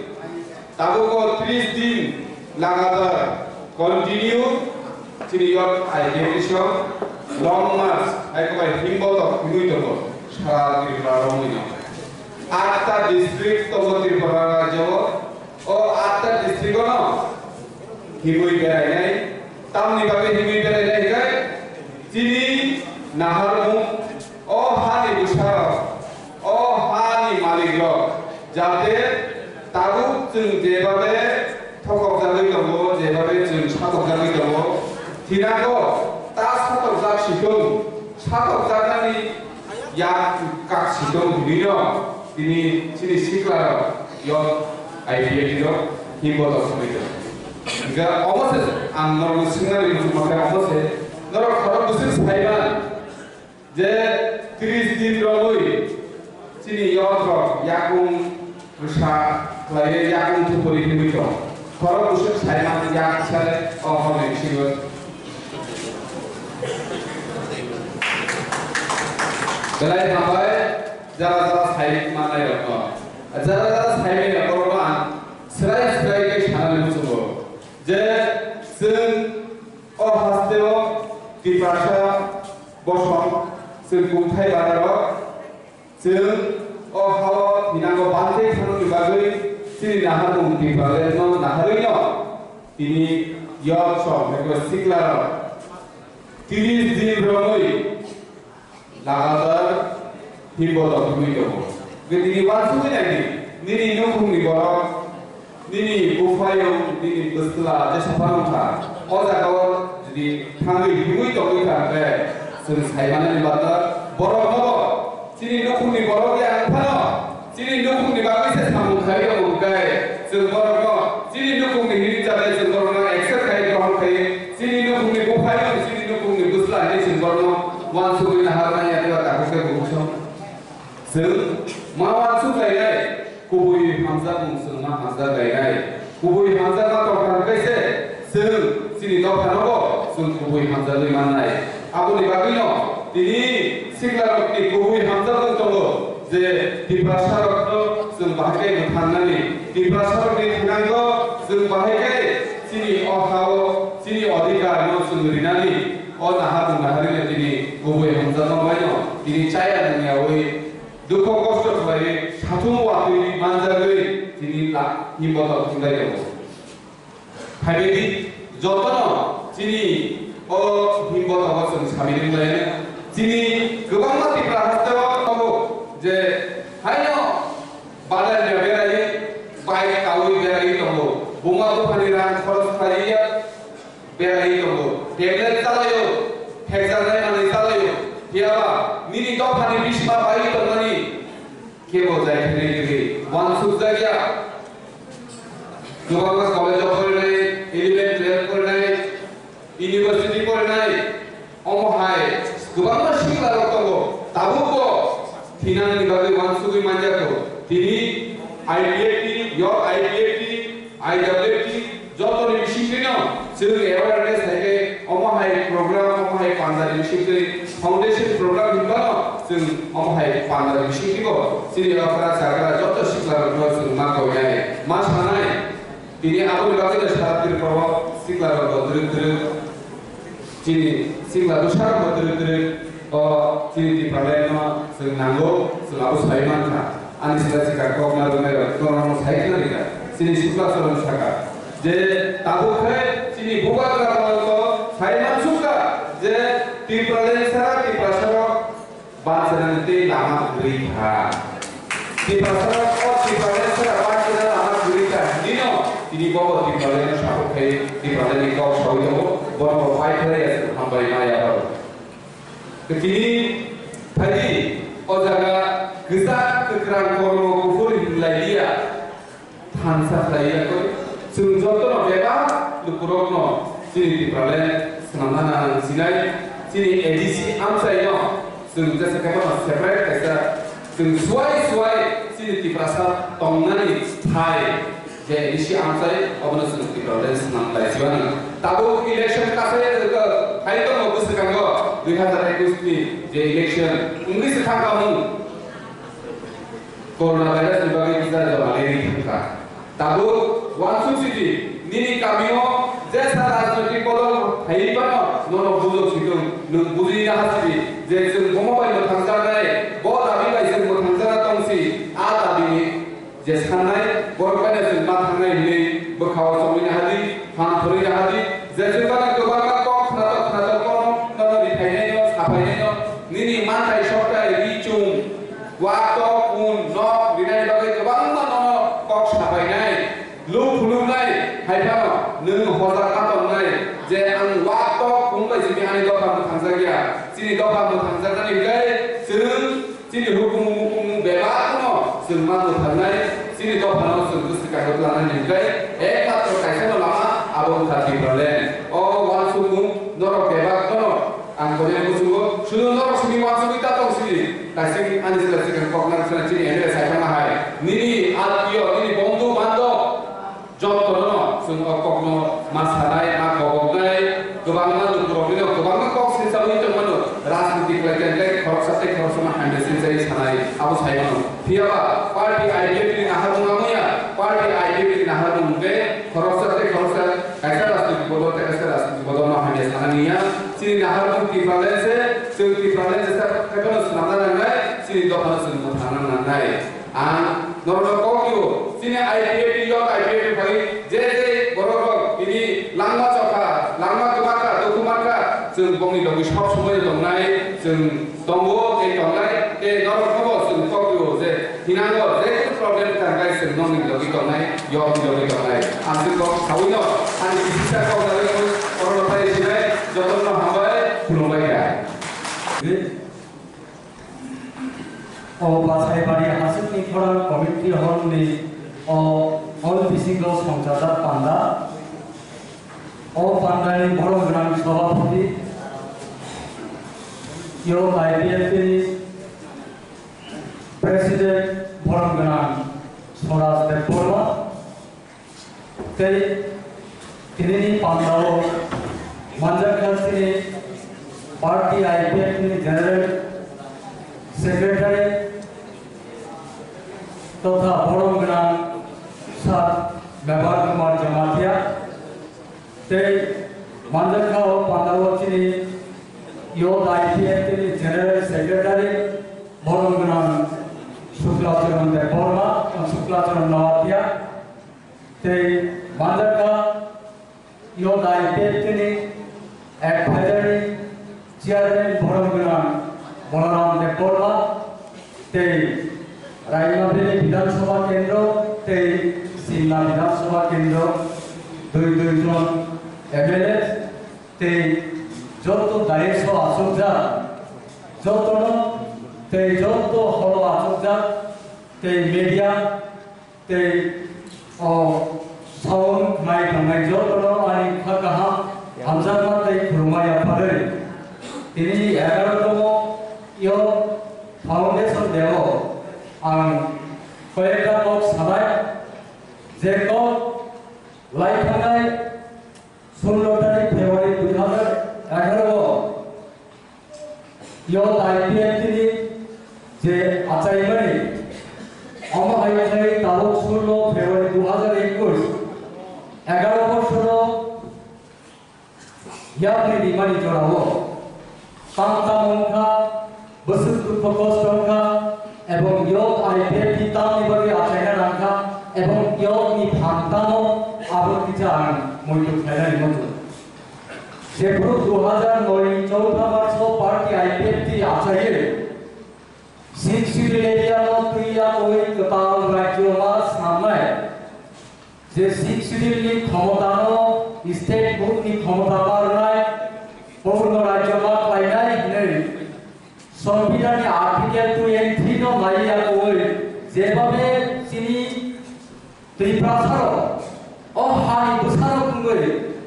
tabuk o tris din lagatar continue chini yot I P F T song long march hai kobai himbo tok himwi tongo sara Tripura romwi no. Atta district tongo Tripura rajyo o, o atta district o no himwi berainai, tamni bagwi himwi berainai hinkhe chini naharmung, o hani bwsarok, o hani malikrok jate tabuk chwng jebabe thokokjagwi tongo, jebabe chwng satokjagwi tongo, thinago ta satokjak si thung, satokjaknani yak kak si thung hinwi no tini chini siklarok yok I P F T rok himbo tok hwnwi tongo. Hinkhe omo se ang norokno swngnani muchung mankha, omo se norok khorok bwswk saiman je tris din romwi chini yok rok yakung bwsa khlaiwi yakung thupuri himwi tong. Khorok bwswk saiman yak sale o horni bisingo. Belai hambai jara jara sai manai rokno. Jara jara sai manai rokno ang srai srai khe sanani muchungo je chwng o hasteo Tiprasa bosong chwng kungthai badarok chwng o hao thinango bantwi thangni bagwi chini naharmung Tipralandno naharwino tini yok song heko siklarok tris din romwi lagatar himbo tok himwi tongo. Hwnkhe tini uansugwi nai di, nini nukhungni borok, nini buphayung, nini bwsla jesa phano wngkha, o jagao jodi thangwi himwi tongwi kha hwnkhe chwng sai manani bata boroknobo chini nukhungni borok ya wng phano, chini nukhungni bagwi se samung khai tongo hwnkhe chwng borokno chini nukhungni hinwi chadai chwng borokno accept khai grohon khai chini nukhungni buphayung, chini nukhungni bwsla hinwi chwng borokno uansugwi naharnai ya tei takhuk khe bukhuk song. Chwng ma uansuk lainai, kubui hamjakmung chwng ma hamjak lainai. Kubui hamjakma tongthar khe se chwng chini dophanobo chwng kubui hamjagwi mannai. Aboni bagwino tini siklarokni kubui hamjakmung tongo je Tiprasarokno chwng bahai khe mwthangnani, Tiprasarokni thinango chwng bahai khe chini o ha-o chini odhikarno chwng rinani, o naharmung naharwino tini kubui hamjakma baino tini chaya nungyaui dukho kosto khlaiwi satung watwi manjagwi tini la-, himbo tok thwngwi tongo. Phaibaidi jotono chini o himbo togo chwng samiri wnglainai. Chini kwbangma Tipra hasteo tongo je haino bazar ya beraiwi, bike kaui beraiwi tongo. Buma buphani rang khoros khlaiwi ya beraiwi tongo. Tablet chalaio, thekjaknai manwi chalaio. Phiyaba nini dophani bisima baiwi tongmani kebo jai thani giri uansukjakya. Kwbangma college o porinai, eleven, twelve porinai, university porinai, omo hai kwbangma siklarok tongo. Tabukbo thinangni bagwi uansugwi manjak tongo. Tini I P F T, York I P F T, I W F T, jotoni bisingtwino chwng awareness hai khe omo hai program, omo hai pandani bisingtwi foundation program hinbano chwng omo hai pandani bisingtwibo chini okra chakra joto siklarokno chwng ma koinai, ma sanai. Tini aboni bagwino sara Tripura o siklarokbo twrwk twrwk chini sikla bwsarokbo twrwk twrwk o chini Tipraland no chwng nango, chwng abo sai mankha. Ani sida sika kok narwknai rok, norokno sai khna rikha. Chini Sukla Charan saka je tabuk khe chini bubagra rok sai mansukha je Tipraland sara Tiprasa rok banchana tei lama kwrwi kha. Tiprasa rok o Tipraland sara banchana lama kwrwi kha. Hinino tini bobo Tipraland no sabuk khai Tipraland ni kok sawi tongo. Bono bo pai khlai ya, hambai ma ya. Tini phaidi o jaga kwchak kwkrang kormo kuphur hinlai liya, thansa khlai ya koi. Chwng jotono bebak lukurokno chini Tipraland swnamna nang sinai, chini A D C amchaino Chwng jesa khe bono separate kaisa chwng suai suai chini Tiprasa tongnani thai je isi amchai obono chwng Tipraland swnam lai sibano. Tabuk election kasai hai tongo bwswkango dui hazar ekwis ni je election wngwi swkang kamung corona virus ni bagwi kisa jora leri thangkha. Tabuk uansuk sidi, nini kamio jesa rajnoitik bodol phaiwi phano nono bujok situng, nwng bujina hasibi je chwng bomo bai mwthangjaknai, bo dabi bai chwng mwthangjak tongsi, a dabini je sannai, borok bai chwng ma thangnai hwnwi bwkhao chongwi nahadi, phan thorwi nahadi, je chwng bana kwbangma kok khnatok khnatok kok nono riphainaino, saphainaino, nini manthai soktai ri chum, Waktokun nok rinani bagwi kwbangma nono kok sapainai, luk phuluknai, hai phano nwng hojak ma tongnai je ang waktokun bai simi ani dopha mwthangjakya. Chini dopha mwthangjaknani hwnkhe chwng chini hukumu mukumu bebakno chwng ma mwthangnai, chini dophano chwng bwswkango tlangnani hwnkhe ekmatro kaisano lama abo wngkha Tipraland. O uansukmung norok bebak bono Ang kori ang musugo, sudu norok simi wansugwi ta tong sini. Kaising ani sila sikang kok nang sina chini M L A sai tongma hai. Nini atio, nini bondhu bandhab, jotto no, chwng o kokno ma sanai, ma koboknai, kwbangma lukurok nino, kwbangma kok sinsa wi tongmano, rajniti khlai khlai khlai khoroksa tei khoroksa ma hamya sinsa wi sanai, abo sai mano. Phiya ba, party I P F ni naharmung amo ya, party I P F ni naharmung hwnkhe khoroksa tei khoroksa kaisa rajniti bodol tei kaisa rajniti bodol no hamya sana nini ya. Chini naharmung Tipraland se, chwng Tipraland se sa khaibano swnamna nangnai, chini dophano chwng mwthangna nangnai. Ang norokno kok rio, chini I P F ni yok I P F ni phai je je borok rok tini langma chokha, langma kwma kha, dukhu man kha, chwng bongni logi sob somoi tongnai, chwng tongo tei tongnai, tei norokno bo chwng kok rio je hinango je kunu problem wngkha hwnkhe chwng nokni logi tongnai, yokni logi tongnai. Ang chwng kok saui no, ani kisisa kok nalai mui, oro no phai sinai, jotono hambai, khulumbai kha. O Basaibari Hasukni Khorang Community Hall ni o hall bisingo songchajak panda. O pandani borok gwnang sabhapati, yo I P F ni president borok gwnang Swaraj Debbarma, tei tinini pandao manjakha chini party I P F ni general secretary totha borok gwnang Sir Mebar Kumar Jamatia. Tei manjakha o pandao chini youth I P F ni general secretary borok gwnang Sukla Charan Debbarma, Sukla Charan Noatia. Tei manjakha youth I P F ni advisory chairman borok gwnang Balaram Debbarma. Tei Raima Valley Bidhan Sabha Kendro tei Simla Bidhan Sabha Kendro dui dui jon M L A tei joto dais o achukjak jotono tei joto hall o achukjak tei media tei o sound khwnai tongnai jotono ani kha kaham hamjakma tei khulumma yapharwi. Tini egarotomo yo foundation day o ang koyekta kok sanai, je kok lai thangnai sullo tarik February dui hazar egaroh o youth I P F ni je achaimani, omo hai khe tabuk sullo February dui hazar ekwis, egaroh bosoro yapri rimani jorao tang tamo wngkha, bwswk dukho kosto wngkha, ebong youth I P F ni tamni bagwi achaina nangkha, ebong youth ni phan tamo abo kisa ang muitu khlainani muchung. Jephuru dui hazar noi ni chowda March o party I P F ni achaiwi Sixth Schedule area no twi yakowi kwtal rajyo ma snamnai. Je Sixth Schedule ni khomotano, state board ni khomota barnai, purno rajyo ma khlainai hinwi Songbidhan ni Article two and three no nai yakowi jebhabe chini Tiprasarok, o hani bwsarok wngwi,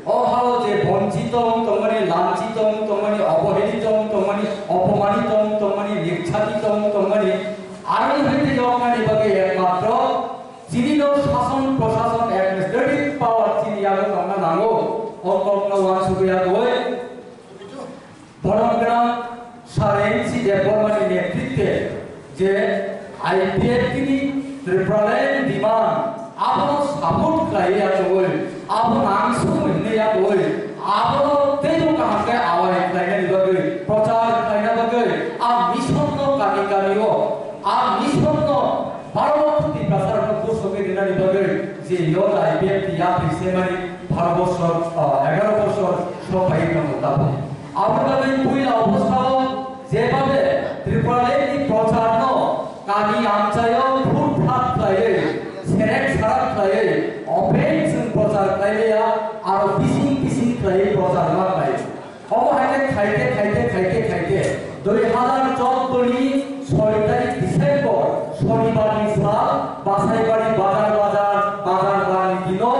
o hao je bonchito wng tongmani, lanchito wng tongmani, obohelito wng tongmani, opomani tong tongmani, I P F T ni Tripuraland demand abono support khlaiwi achugwi, abo nangsugwi hwnwi achugwi, abono teibo kaham khe awai khlainani bagwi, prochar khlaina bagwi, a mission no kami kami o, a mission no Bharat Tiprasa rokno pusogwi rinani bagwi je yot I P F T yapri semani baro bosor, ah, egaro bosor sok phaiwi tongo tabuk. Aboni bagwi puila obostha o Jebabe Tripuraland ni prochar no kami amchaio phut phat khlaiwi, serek sarak khlaiwi, open chwng prochar khlaimaya, aro bising bising khlaiwi prochar ma khlai. Omo hai khe khaite, khaite, khaite, khaite, dui hazar chouddoni soi tarik December, Shonibar ni sal, Basaibari bazar, bazar, bazar barni dino,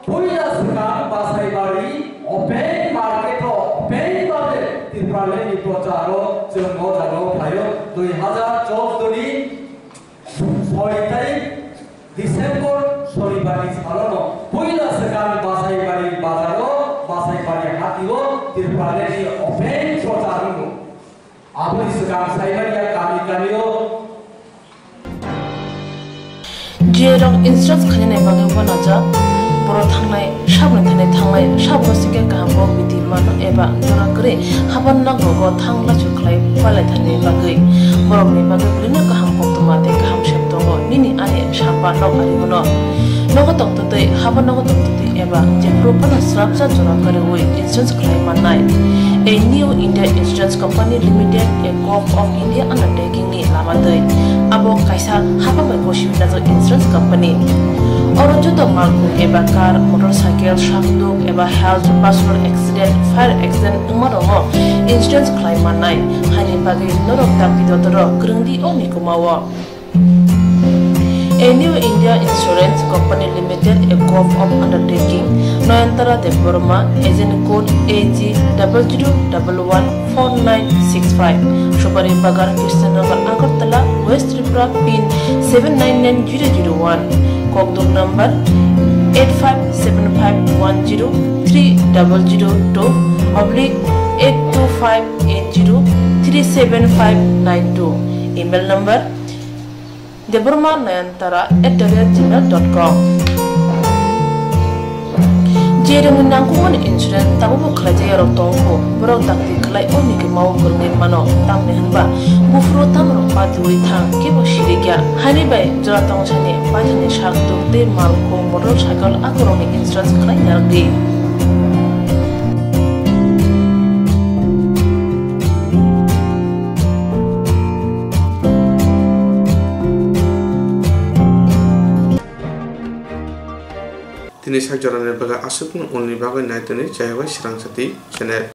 Puila swkang Basaibari open market o open babe Tripuraland ni prochar o chwng o jaga o phaio. Dui hazar chouddoni soi tarik December Shonibar ni salono puila swkang Basaibari bazar o, Basaibari hati o Tripuraland ni open prochar wngo. Aboni swkang saimanya kami kami o. Jirok insurance khainani bagwi uanajak, borok thangnai saboni thani thangnai sabno sikhe kaham kok bidi mano eba jora kwrwi haban nogo bo thang lachu khlai palai thani bagwi borokni bagwi belino kaham koktwma tei kaham sep tongo nini ani samba nok ari bono. Nogo tongtwtwi haban nogo tongtwtwi eba jephuru phano srapsa jora kwrwi insurance khlai mannai. A New India Insurance Company Limited, a Govt of India undertaking ni lama twi. Abo kaisa hapang bai gosi winajak insurance company. Oro joto malkhung eba car, motorcycle, sakduk eba health, personal accident, fire accident wngma rokno insurance khlai mannai. Haini bagwi norok dakti dodoro kwrwngdi o mikuma o. A New India Insurance Company Limited, a Govt of undertaking, Nayantara Debbarma, agent code A G double zero double one four nine six five, Supari Bagan, Krishnanagar, Agartala, West Tripura, pin seven nine nine zero zero one, kokduk number eight five seven five one zero three double zero two oblique eight two five eight zero three seven five nine two, email number Debbarma Nayantara at the rate gmail dot com. Jerwngni nangkukmani insurance tabukbo khlaijak yarok tongkho, borok dakti khlai o mikima o kwrwngwi mano, tamni hwnba buphuru tamrok patiwi thang kebo sirikya. Haini bai jora tongsani paithakni sak tuk tei malkhung motorcycle akorokni insurance khlai narwkdi. Tini sak jorani bagwi aswkno ulni bagwi nai toni Jayawai Srang Sati channel.